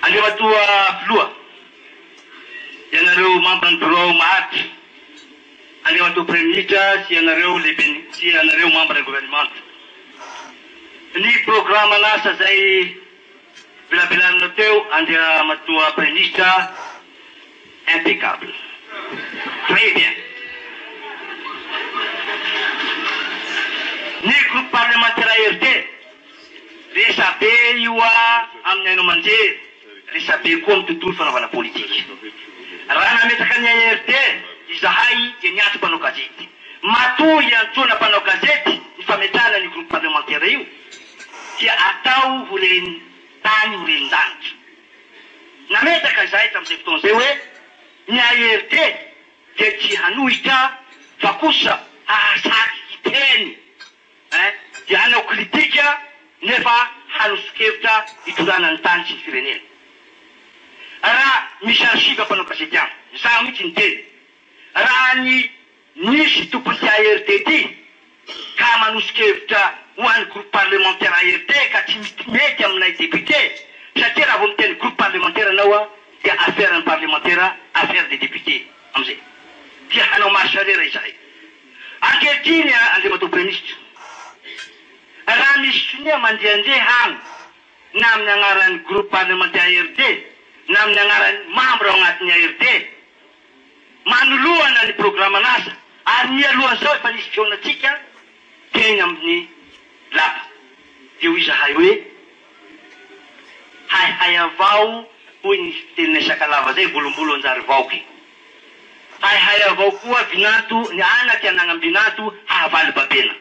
Andriamatoa Filoha, ianareo membre ny bureau maharitra, Andriamatoa Praiminisitra sy ianareo lehiben'ny sy ianareo membre ny gouvernemanta. Ny programan'asa izay velabelarina teo Andriamatoa Praiminisitra, impeccable. Très bien. Ny groupe parlementaire ARD, resabe io amin'ny haino aman-jery, resabe koa amin'ny tontolo fanaovana politika. Raha nametraka ny ARD izahay dia niantso mpanao gazety. Matoa iantsoana mpanao gazety ny fametrahana an'io groupe parlementaire io dia atao ho ren'ny tany ho ren'ny lanitra. Nametraka izahay tamin'izay fotoana izay hoe ny ARD dia tsy hanohitra fa kosa hahasaky hiteny eh, dia hanao kritika nefa hanoso-kevitra hitondrana ny tany sy ny firenena. Raha misy archive mpanao gazety any, izaho mihitsy niteny, raha ny Misy tompon'ity ARD ity ka manoso-kevitra ho an'ny groupe parlementaire ARD ka tsy mety aminay député satria raha vao miteny groupe parlementaire anao dia affaire ny parlementaire affaire des députés amizay dia hanao marche arrière izahay ankehitriny Andriamatoa Praiminisitra raha misy sonia mandehandeha agny na amin'ny agnaran'ny groupe parlementaire ARD na amin'ny agnaran'ny membre ao agnatin'ny ARD manoloana ny programan'asa ary mialohan'izao efa nisy fihaonantsika teny amin'ny lapa dia hoy izahay hoe haihay avao hoy ny fiteninay sakalava zay volombolo anjary vaoky haihay avao koa vinanto ny anaky anagnam-binanto hahavaly babena.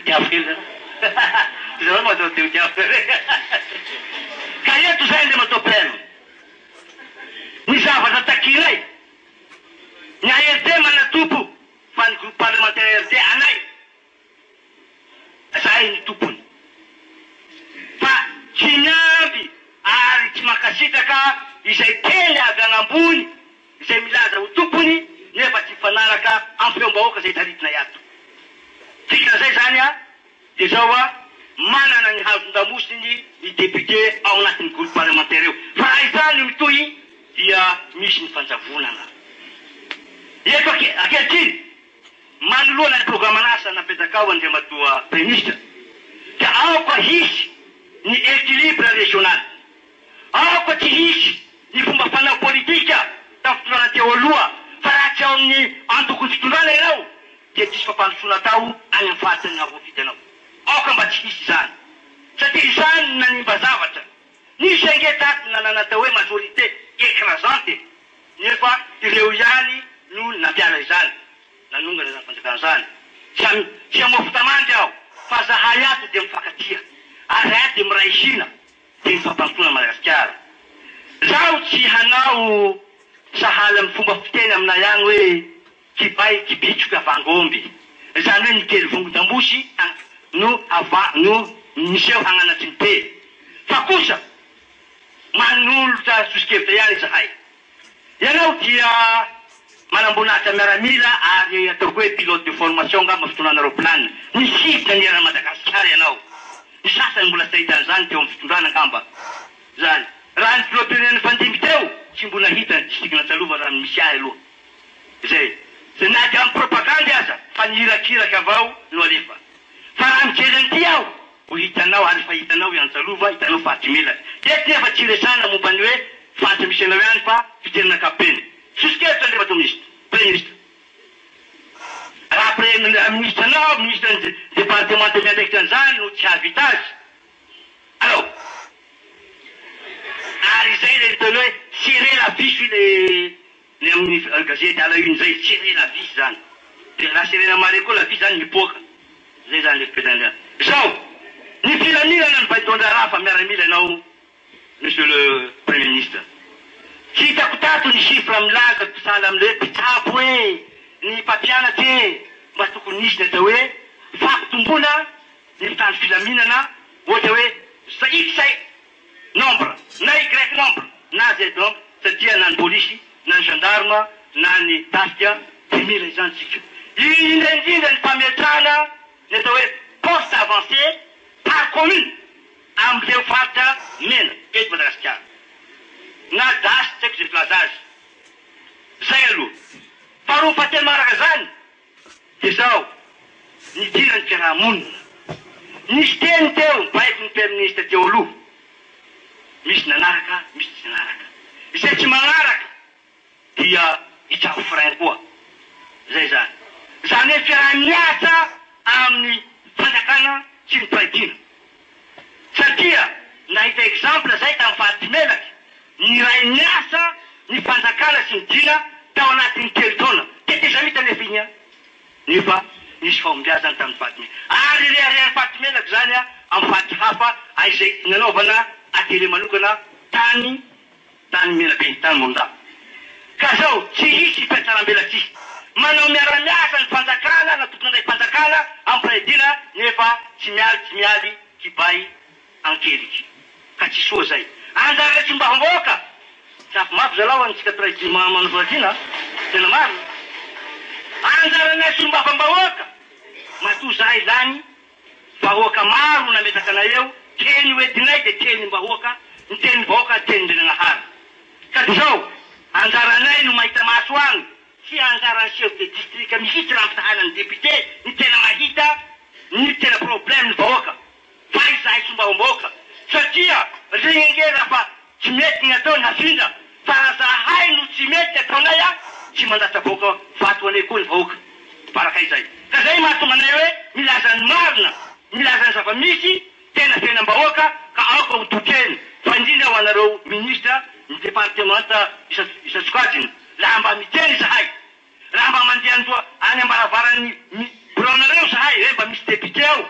Tiavo kely zany. Zareo moa atao teo tiavo kely. Ka eto zay Andriamatoa Prem. Ny zavatra takianay, ny ARD manatompo fa ny groupe parlementaire ARD anay, zahay ny tompony. Fa tsy miamby ary tsy mankasitraka izay teny avy any ambony izay milaza ho tompony nefa tsy mifanaraka amin'ny feom-bahoaka izay taritinay ato. Dikan'izay izany dia izao manana ny hazon-damosiny ny député ao anatin'ny groupe parlementaire io. Fa raha izany no mitohy dia misy ny fanjavonana. Eto ankehitriny, manoloana ny programan'asa napetrakao Andriamatoa Praiminisitra dia aoka hisy ny équilibre régional. Aoka tsy hisy ny fomba fanao politika tamin'ny fitondrana teo aloha fa raha tsy ao amin'ny antokon'ny fitondrana ianao dia tsisy fampandrosoana atao any amin'ny faritra ny nahavoafidy anao. Aoka mba tsy hisy izany satria izany no nanimba zavatra. Nisy ange tato nanana atao hoe majorité écrasante nefa ireo ihany no nampiala izany, nanongana izany fanjakana izany. Tsy tsy hamoa fitamandry aho fa zahay ato dia mifankatia ary zahay ato dia miray hina. Teny fampandrosoana an'i Madagasikara. Zaho tsy hanao sahala amin'ny fomba fiteny aminay any hoe kibay kibitsoka vangomby. Izany hoe ny kely vongon-dambosy no hava no. miseho hagnanatry ny teny. Fa kosa manolotra soso-kevitra ihany izahay. Ianao dia manamboninahitra miaramila ary ataoko hoe pilote de formation angamba fitondrana roplanina. Nisidina ny eran'i Madagasikara ianao. Ny sasany mbola tsy nahita an'izany teo amin'ny fitondrana angamba izany. Raha ny filoham-pirenena nifandimby teo tsy mbola nahita ny distrikan'Antsalova raha ny misy ahy aloha. Izay. Izay na dia amin'ny propagandy aza fa ny irakiraka avao no alefa. Fa raha mijery an'ity aho ho hitanao ary efa hitanao i Antsalova, hitanao faritra Melaky. Eto nefa tsy resahana momba ny hoe faritra misy anao ihany fa fijerena ankapobeny. Soso-kevitra Andriamatoa Minisitra, Praiminisitra. Raha Praiminisitra anao, Minisitra ny departemanta miandraikitra an'izany no tsy hahavita azy, alao. Ary izay ilay nataony hoe serrer la vis ilay Ny amin'ny gazety à la une zay, serrer la vis zany. Dia raha serena mare koa la vis zany mipoaka. Zay zany le fipetrahany. Zao, ny filaminana ny vaindohan-draharaha fa miaramila ianao Monsieur le Premier Ministre. Tsy hitako tato ny chiffre milaza sahala amin'ilay hoe mpitsabo e, ny mpampianatra e, mba tokony hisy ny atao hoe fampitomboana ny mpitandro filaminana ohatra hoe x nombre na Y nombre na Z nombre satria na ny polisy na ny gendarme na ny tafika dia mila izany tsika. Indrindra indrindra ny fametrahana ny atao hoe poste avancé par commune amin'ireo faritra mena eto Madagasikara na das tsy haiko izay filaza azy. Izay aloha. Faharoa fahatelo manaraka izany Dia izao, nidiran'ny fiaraha-monina. Nisy teny teo nibaiko ny Praiminisitra teo aloha. Misy nanaraka, misy tsy nanaraka. Izay tsy manaraka dia hitsabo frein koa. Izay izany. Izany hoe fiaraha-miasa amin'ny fanjakana sy ny mpiray dina. Satria nahita exemple zay tamin'ny faritr'i Melaky, niray niasa ny fanjakana sy ny dina tao anatin'ny telo taona. Tetezamita anefa iny an! Nefa nisy fahombiazana tamin'ny faritr'i Melaky. Ary reharehan'ny faritr'i Melaky izany amin'ny faritra hafa izay nanaovana atelier manokana tany tany Menabe, tany Morondava. Ka zao, tsy hisy fihatsaram-belatsihy. Manao miara-miasa ny fanjakana na tompon'andraiki-panjakana ampiray-dina nefa tsy mialy tsy mialy kibay ankeriky. Ka tsy soa zay. Anjara tsy mba hamboaka! Zafy mafy zalaho antsika mpiray dima manao dina a! Tena marina. Anjaranay solombavambahoaka! Matoa zahay lany Vahoaka maro nametraka anay eo, teny hoentinay dia tenim-bahoaka, ny tenim-bahoaka tenin-dRainanahary. Ka dia izao, anjaranay no mahita maso agny, tsy anjaran'ny chef de district mihitsy raha ampitahaina ny député ny tena mahita ny tena problème ny vahoaka, fa izahay solombavambahoaka, satria regny ange raha fa Tsy mety ny ataony hafindra fa raha zahay no tsy mety ny ataonay a tsy mandatsa-boaka vato anay koa ny vahoaka. Baraka izay. Ka zay mahatonga anay hoe milaza ny marina, milaza ny zava-misy, tena fiainam-bahoaka ka aoka ho tokeny fa indrindra ho anareo ministra ny departemanta isan-tsokajiny laha mba miteny izahay, raha mba mandehandoha any ambaravaran'ny biraonareo izahay hoe mba misy député ao.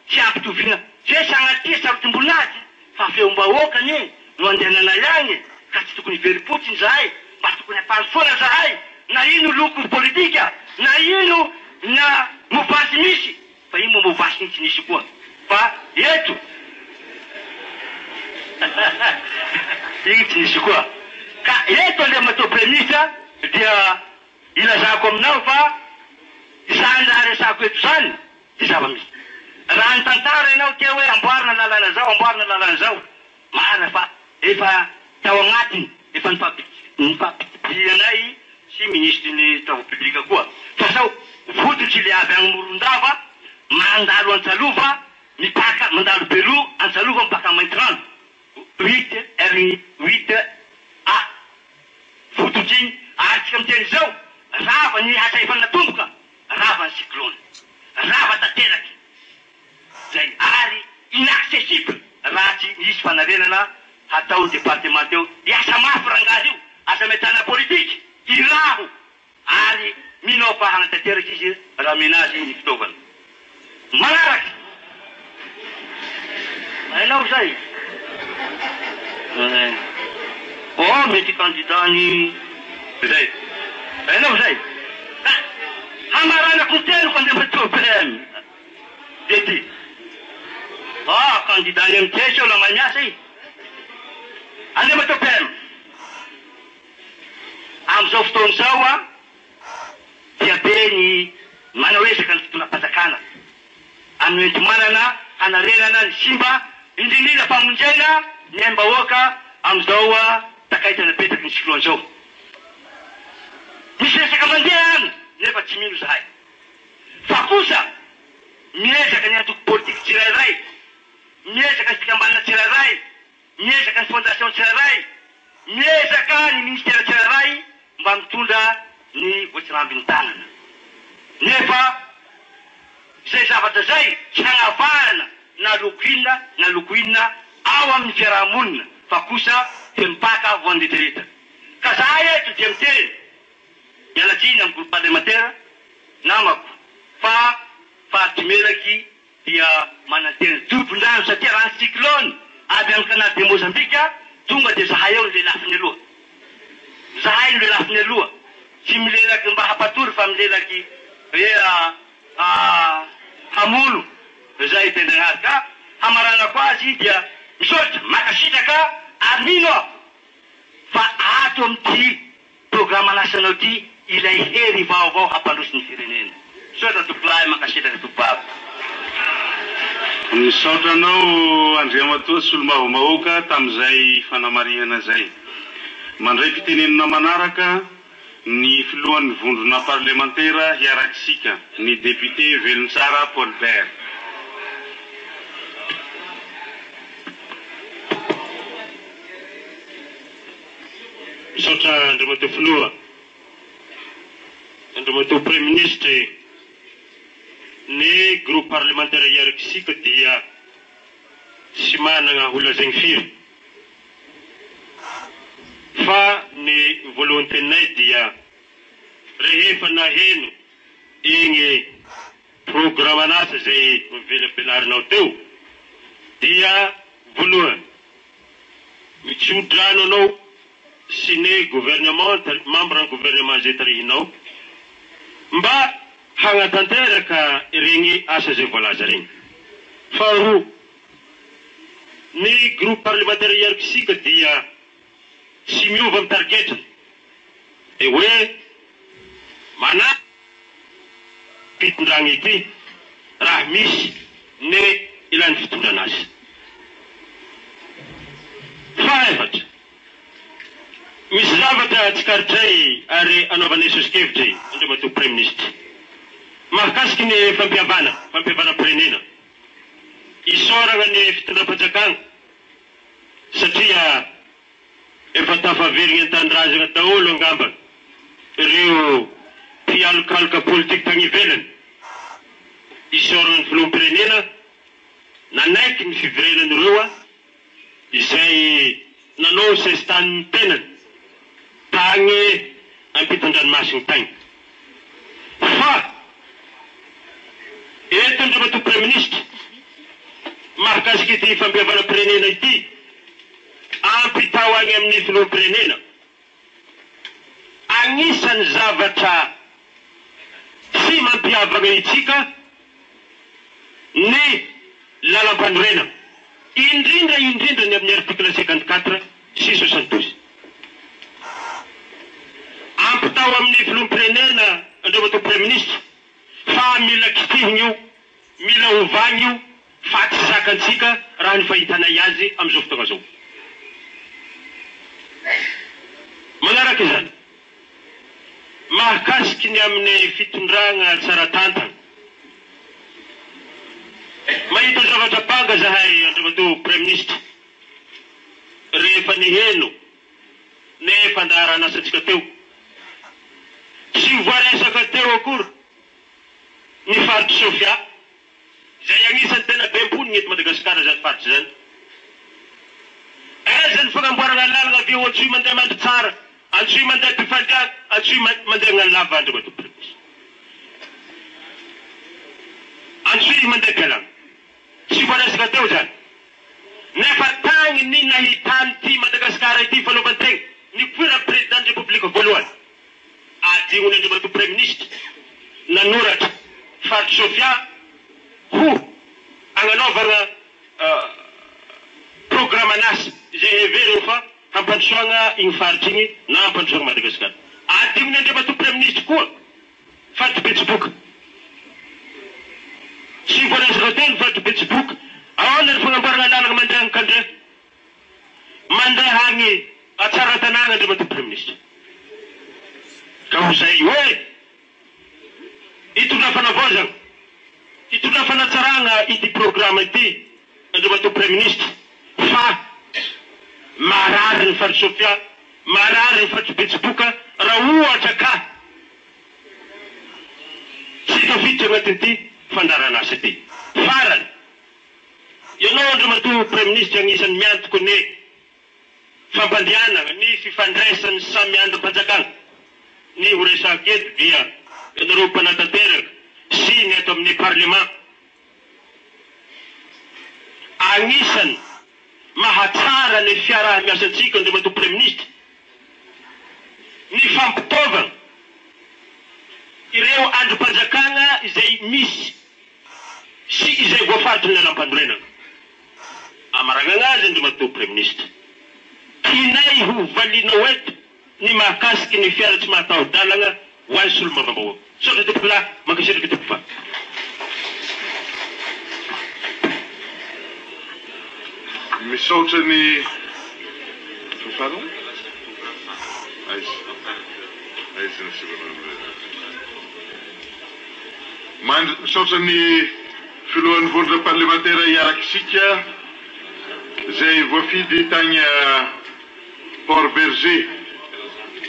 Tsy ampitoviana tsy hoe sanatria sarotim-boninahitra fa feom-bahoaka anie no andehananay agny e, ka tsy tokony hiverim-potsiny zahay, mba tokony hampandrosoana zahay na ino loko politika na ino na movansy misy fa iny moa movansy iny tsy nisy koa fa eto iny tsy nisy koa ka eto Andriamatoa Praiminisitra dia ilazako aminao fa izany raha resako eto izany Tsy zava-misy. Raha nitantara ianao teo hoe amboarina lalana zao, amboarina lalana zao, marina fa efa tao agnatiny, efa nifampitilianay sy minisitry ny travaux publics koa. Fa sao vototry le avy agny Morondava mandalo Antsalova mipaka, mandalo Beloha, Antsalova mipaka Maintirano, huit R huit A. Vototry igny. Ary tsika miteny zao, rava ny asa efa natomboka. Rava ny cyclone. Rava tanteraka izay ary inaccessible raha tsy misy fanarenana hatao departemanta eo. Hiasa mafy rangahy io, aza ametrahana politique, iraho ary mino aho fa hanatanteraka izy raha omena azy ny fitaovana. Manaraka. Hainao izay? Oh, mety candidat ny izay. Hainao izay? Ka hamaranako ny teniko Andriamatoa PM dia ity. Ah! Candidat ny MTS eo la mahay miasa i. Andriamatoa PM, amin'izao fotoana izao a dia be ny manao ezaka ny fitondram-panjakana amin'ny hoenti-manana hanarenana ny simba, indrindrindra famonjena ny aim-bahoaka amin'izao takaitra napetraky ny cyclone izao. Misy resaka mandeha any nefa tsy mino izahay. Fa kosa miezaka ny antoko politika tsirairay, miezaka ny fikambanana tsirairay, miezaka ny fondation tsirairay, miezaka ny ministera tsirairay mba mitondra ny voatsirambin'ny tanana. Nefa izay zavatra izay tsy hanavahana na loko inona na loko inona ao amin'ny fiaraha-monina fa kosa dia mipaka ho an'ny rehetrarehetra. Ka zahay eto dia miteny, miala tsiny amin'ny groupe parlementaire namako fa faritry Melaky dia manantena dobon-drano satria raha ny cyclone avy amin'ny canal de Mozambique tonga dia zahay eo no lelafiny aloha. Zahay no lelafiny aloha. Tsy milelaky mba hampatory fa milelaky hoe hamono izay Bendragnahary. Ka hamaranako azy dia misaotra, mankasitraka ary mino aho fa ato amin'ity Programan'asanao ity ilay hery vaovao hampandroso ny firenena. Misaotra tompokolahy, mankasitraka tompovavy. Misaotra anao Andriamatoa Solombavambahoaka tamin'izay fanamarihana izay. Mandray fitenenana manaraka ny Filohan'ny Vondrona Parlemantera Hiarakisika, ny Député Velontsara Paul Bert. Misaotra Andriamatoa Filoha. Andriamatoa Praiminisitra e! Ny groupe parlementaire Hiarikisika dia tsy managna ho lazaigny firy fa ny voalohan-teninay dia rehefa naheno igny programan'asa izay novelabelarinao teo dia voalohany Mitsodrano anao sy ny gouvernement membre ny gouvernement izay tarihinao mba hagnatanteraka iregny asa izay voalaza regny. Faharoa, ny groupe parlementaire IRCSIC dia tsy miova amin'ny tarigetrany, dia hoe manampy fitondragna ity raha misy ny ilan'ny fitondrana azy. Fahaefatra, misy zavatra tsikaritray ary anaovanay soso-kevitra i Andriamatoa Praiminisitra mahakasiky ny fampihavana, fampihavanam-pirenena. Isaoragna ny fitondram-panjakagna satria Efa tafaverigny an-tanindrazagna daholo angamba ireo mpialokaloka politique tagny ivelany. Isaoragna ny filoham-pirenena nanaiky ny fiverenan'ireo izay nanao sesitany ny tenany tagny ampitan-dranomasigny tagny. Fa eto Andriamatoa Praiminisitra, mahakasika ity fampihavanam-pirenena ity, Ampitao any amin'ny filoham-pirenena. Anisan'ny zavatra tsy mampihavana itsika ny lalampanorenana, indrindra indrindra ny amin'ny article 54 sy 72. Ampitao amin'ny filoham-pirenena, Andriamatoa Praiminisitra, fa mila kitihina io, mila ovagna io fa tsy zakantsika raha ny fahitanay azy amin'izao fotoagna zao. Magnaraka izany, mahakasiky ny amin'ny fitondragna tsara tantagna, mahita zavatra banga zahay Andriamatoa Praiminisitra rehefa niheno ny fandaharan'asantsika teo. Tsy voaresaka teo akory ny faritr'i Sofia. Izay agnisan'ny tena be mponigny eto Madagasikara izany faritra izany. Aiza ny fagnamboaragna lalagna avy eo Antsohihy mandeha Mandritsara, Antsohihy mandeha Befandriana, Antsohihy mandeha Agnalava Andriamatoa Praiminisitra. Antsohihy mandeha Bealagna. Tsy voaresaka teo izany. Nefa tagny ny nahitan'ity Madagasikara ity fanaovan-tegna nipoiran'ny Président ny République voalohany. Adinony Andriamatoa Praiminisitra nanoratra Faritry Sofia ho agnanaovagna programan'asa izay heveriny fa hampandrosoagna igny faritra igny na hampandrosoagna Madagasikara. Adinon'i Andriamatoa Praiminisitry koa faritry Betsiboka. Tsy voaresaka teo ny faritry Betsiboka. Ahoana ny fagnamboaragna lalagna mandeha Ankandria, mandeha agny Tsaratanàgna Andriamatoa Praiminisitra. Ka ho zay hoe Hitondra fanavaozana, hitondra fanatsarana ity programa ity Andriamatoa Praiminisitra fa marary ny faritry Sofia, marary ny faritry Betsiboka raha ohatra ka tsy tafiditra anatin'ity fandaharanasa ity. Farany, ianao Andriamatoa Praiminisitra anisan'ny miantoka ny Fampandehanana ny fifandraisan'ny samy andrim-panjakana. Ny ho resahako eto dia ianareo mpanatanteraka sy ny ato amin'ny parlement. Anisan'ny mahatsara ny fiaraha-miasantsika Andriamatoa Praiminisitra ny fampitaovana ireo andrim-panjakana izay misy sy izay voafaritry ny lalàmpanorenana. Amaragnana azy Andriamatoa Praiminisitra. Tianay ho valianao eto ny mahakasiky ny fiara tsy mahataho-dalagna ho an'ny solombavambahoaka. Misaotra tompokolahy, mankasitraka tompokovavy. Misaotra ny farany aiza aiza ny Misaotra ny Filohan'ny Vondrona Parlemantera Hiaraka Isika izay voafidy tany Port Bergé.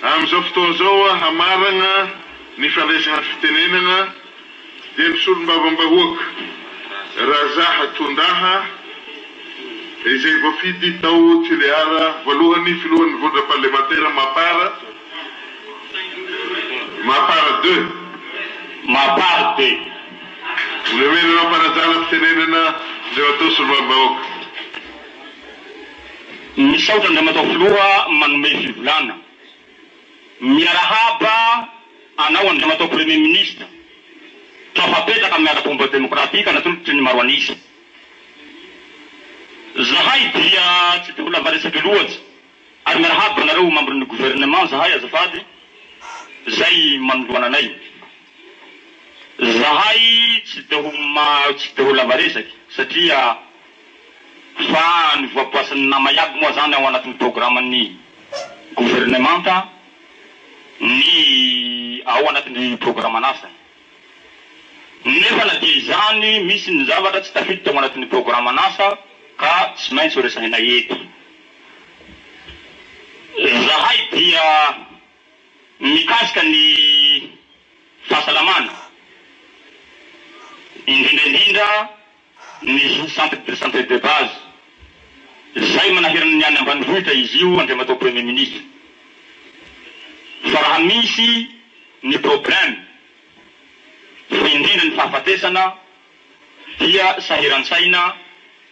Amin'izao fotoana izao hamarana ny fandraisana fitenenana dia ny Solombavambahoaka Razaha Tondaha izay voafidy tao Tulear voalohany Filohan'ny Vondrona Parlemantera Mapar. Mapar deux. Mapar deux. Nomena fampanajana fitenenana Andriamatoa Solombavambahoaka. Misaotra Andriamatoa Filoha manome fivolana. Miarahaba anao Andriamatoa Premier Ministre tafapetraka amin'ny ara-pomba demokratika natolotry ny maro an'isa. Zahay dia tsy dia ho lava resaka loatra. Ary miarahaba anareo membre ny gouvernement zahay azafady zay manoloana anay. Zahay tsy de ho tsy de ho lava resaky satria fa ny voaboasan'ny nama iaby moa zany ao anatin'ny programme ny gouvernemanta ny ao anatin'ny programan'asany. Nefa na dia izany misy ny zavatra tsy tafiditra ao anatin'ny programan'asa ka tsy maintsy ho resahinay eto. Zahay dia mikasika ny fahasalamana, indrindra indrindra ny centre de santé de base, zay manahirana ny any ambanivohitra izy io Andriamatoa Premier Ministre, fa raha misy ny problème fa indrindra ny fahafatesana dia sahiran-tsaina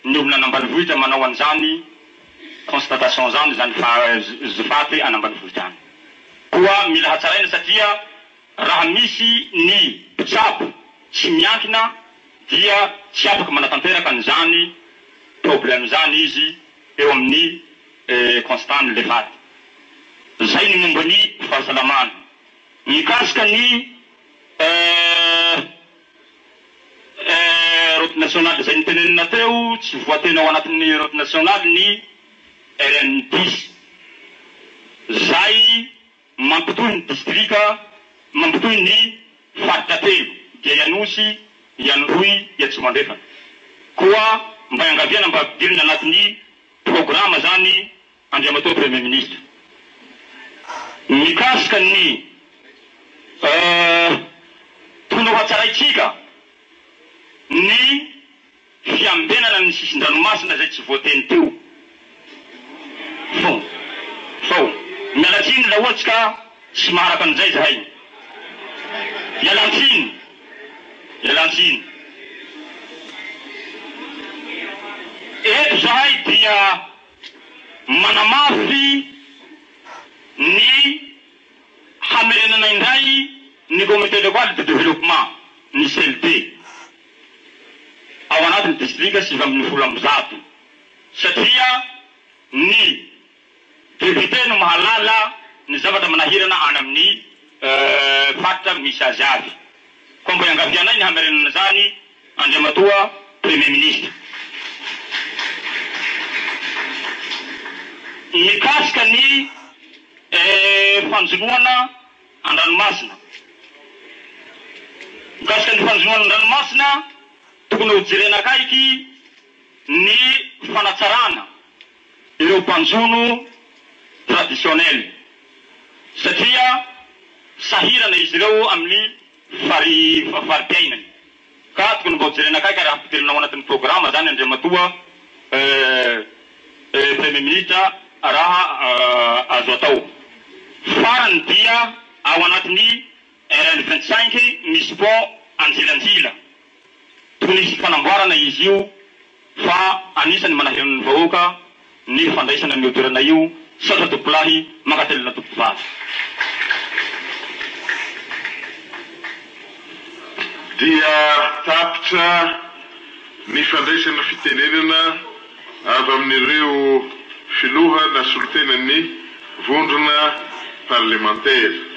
ny olona any ambanivohitra manao an'izany constatation zany, izany faty any ambanivohitra any. Koa mila hatsaraina satria raha misy ny mpitsabo tsy miankina dia tsy afaka manatanteraka an'izany problème izany izy eo amin'ny constat n'le faty. Zay ny momba ny fahasalamana. Mikasika ny Route nationale izay notenenina teo, tsy voateny ao anatin'ny route nationale ny RN dix izay mampitohy ny distrika, mampitohy ny faritra telo dia i Anosy, i Androy, i Atsimo Andrefana. Koa mba iangaviana mba ampidirina anatin'ny programa izany Andriamatoa Premier Ministre. Mikasika ny tokony ho hatsaraintsika ny fiambenana ny sisin-dranomasina izay tsy voateny teo fo fao. Miala tsiny raha ohatsy ka tsy maharaka an'izay izahay. Ialan-tsiny, ialan-tsiny. Eto izahay dia Manamafy ny hamerenana indray ny Comité Local de Développement, ny CLD, ao anatin'ny distrika 119. satria ny député no mahalala ny zavatra manahirana any amin'ny faritra misy azy avy. Koa mba iangavianay ny hamerenana izany Andriamatoa Premier Ministre. Mikasika ny fanjonoana an-dranomasina. Mikasika ny fanjonoana an-dranomasina, tokony hojerena akaiky ny fanatsarana ireo mpanjono traditionnel satria sahirana izy ireo amin'ny fari-piainany ka tokony mba hojerena akaiky ary hampidirina ao anatin'ny programa izany Andriamatoa Premier Ministre raha azo atao. Farany dia ao anatin'ny RN 25 misy pont Anjilanjila. Tokony hisy fanamboarana izy io fa anisany manahirana ny vahoaka ny fandraisana an'io toerana io satra tompolahy mankatelina tompovavy. Dia tapitra ny fandraisana fitenenana avy amin'ireo filoha na solontenan'ny vondrona parlemantera.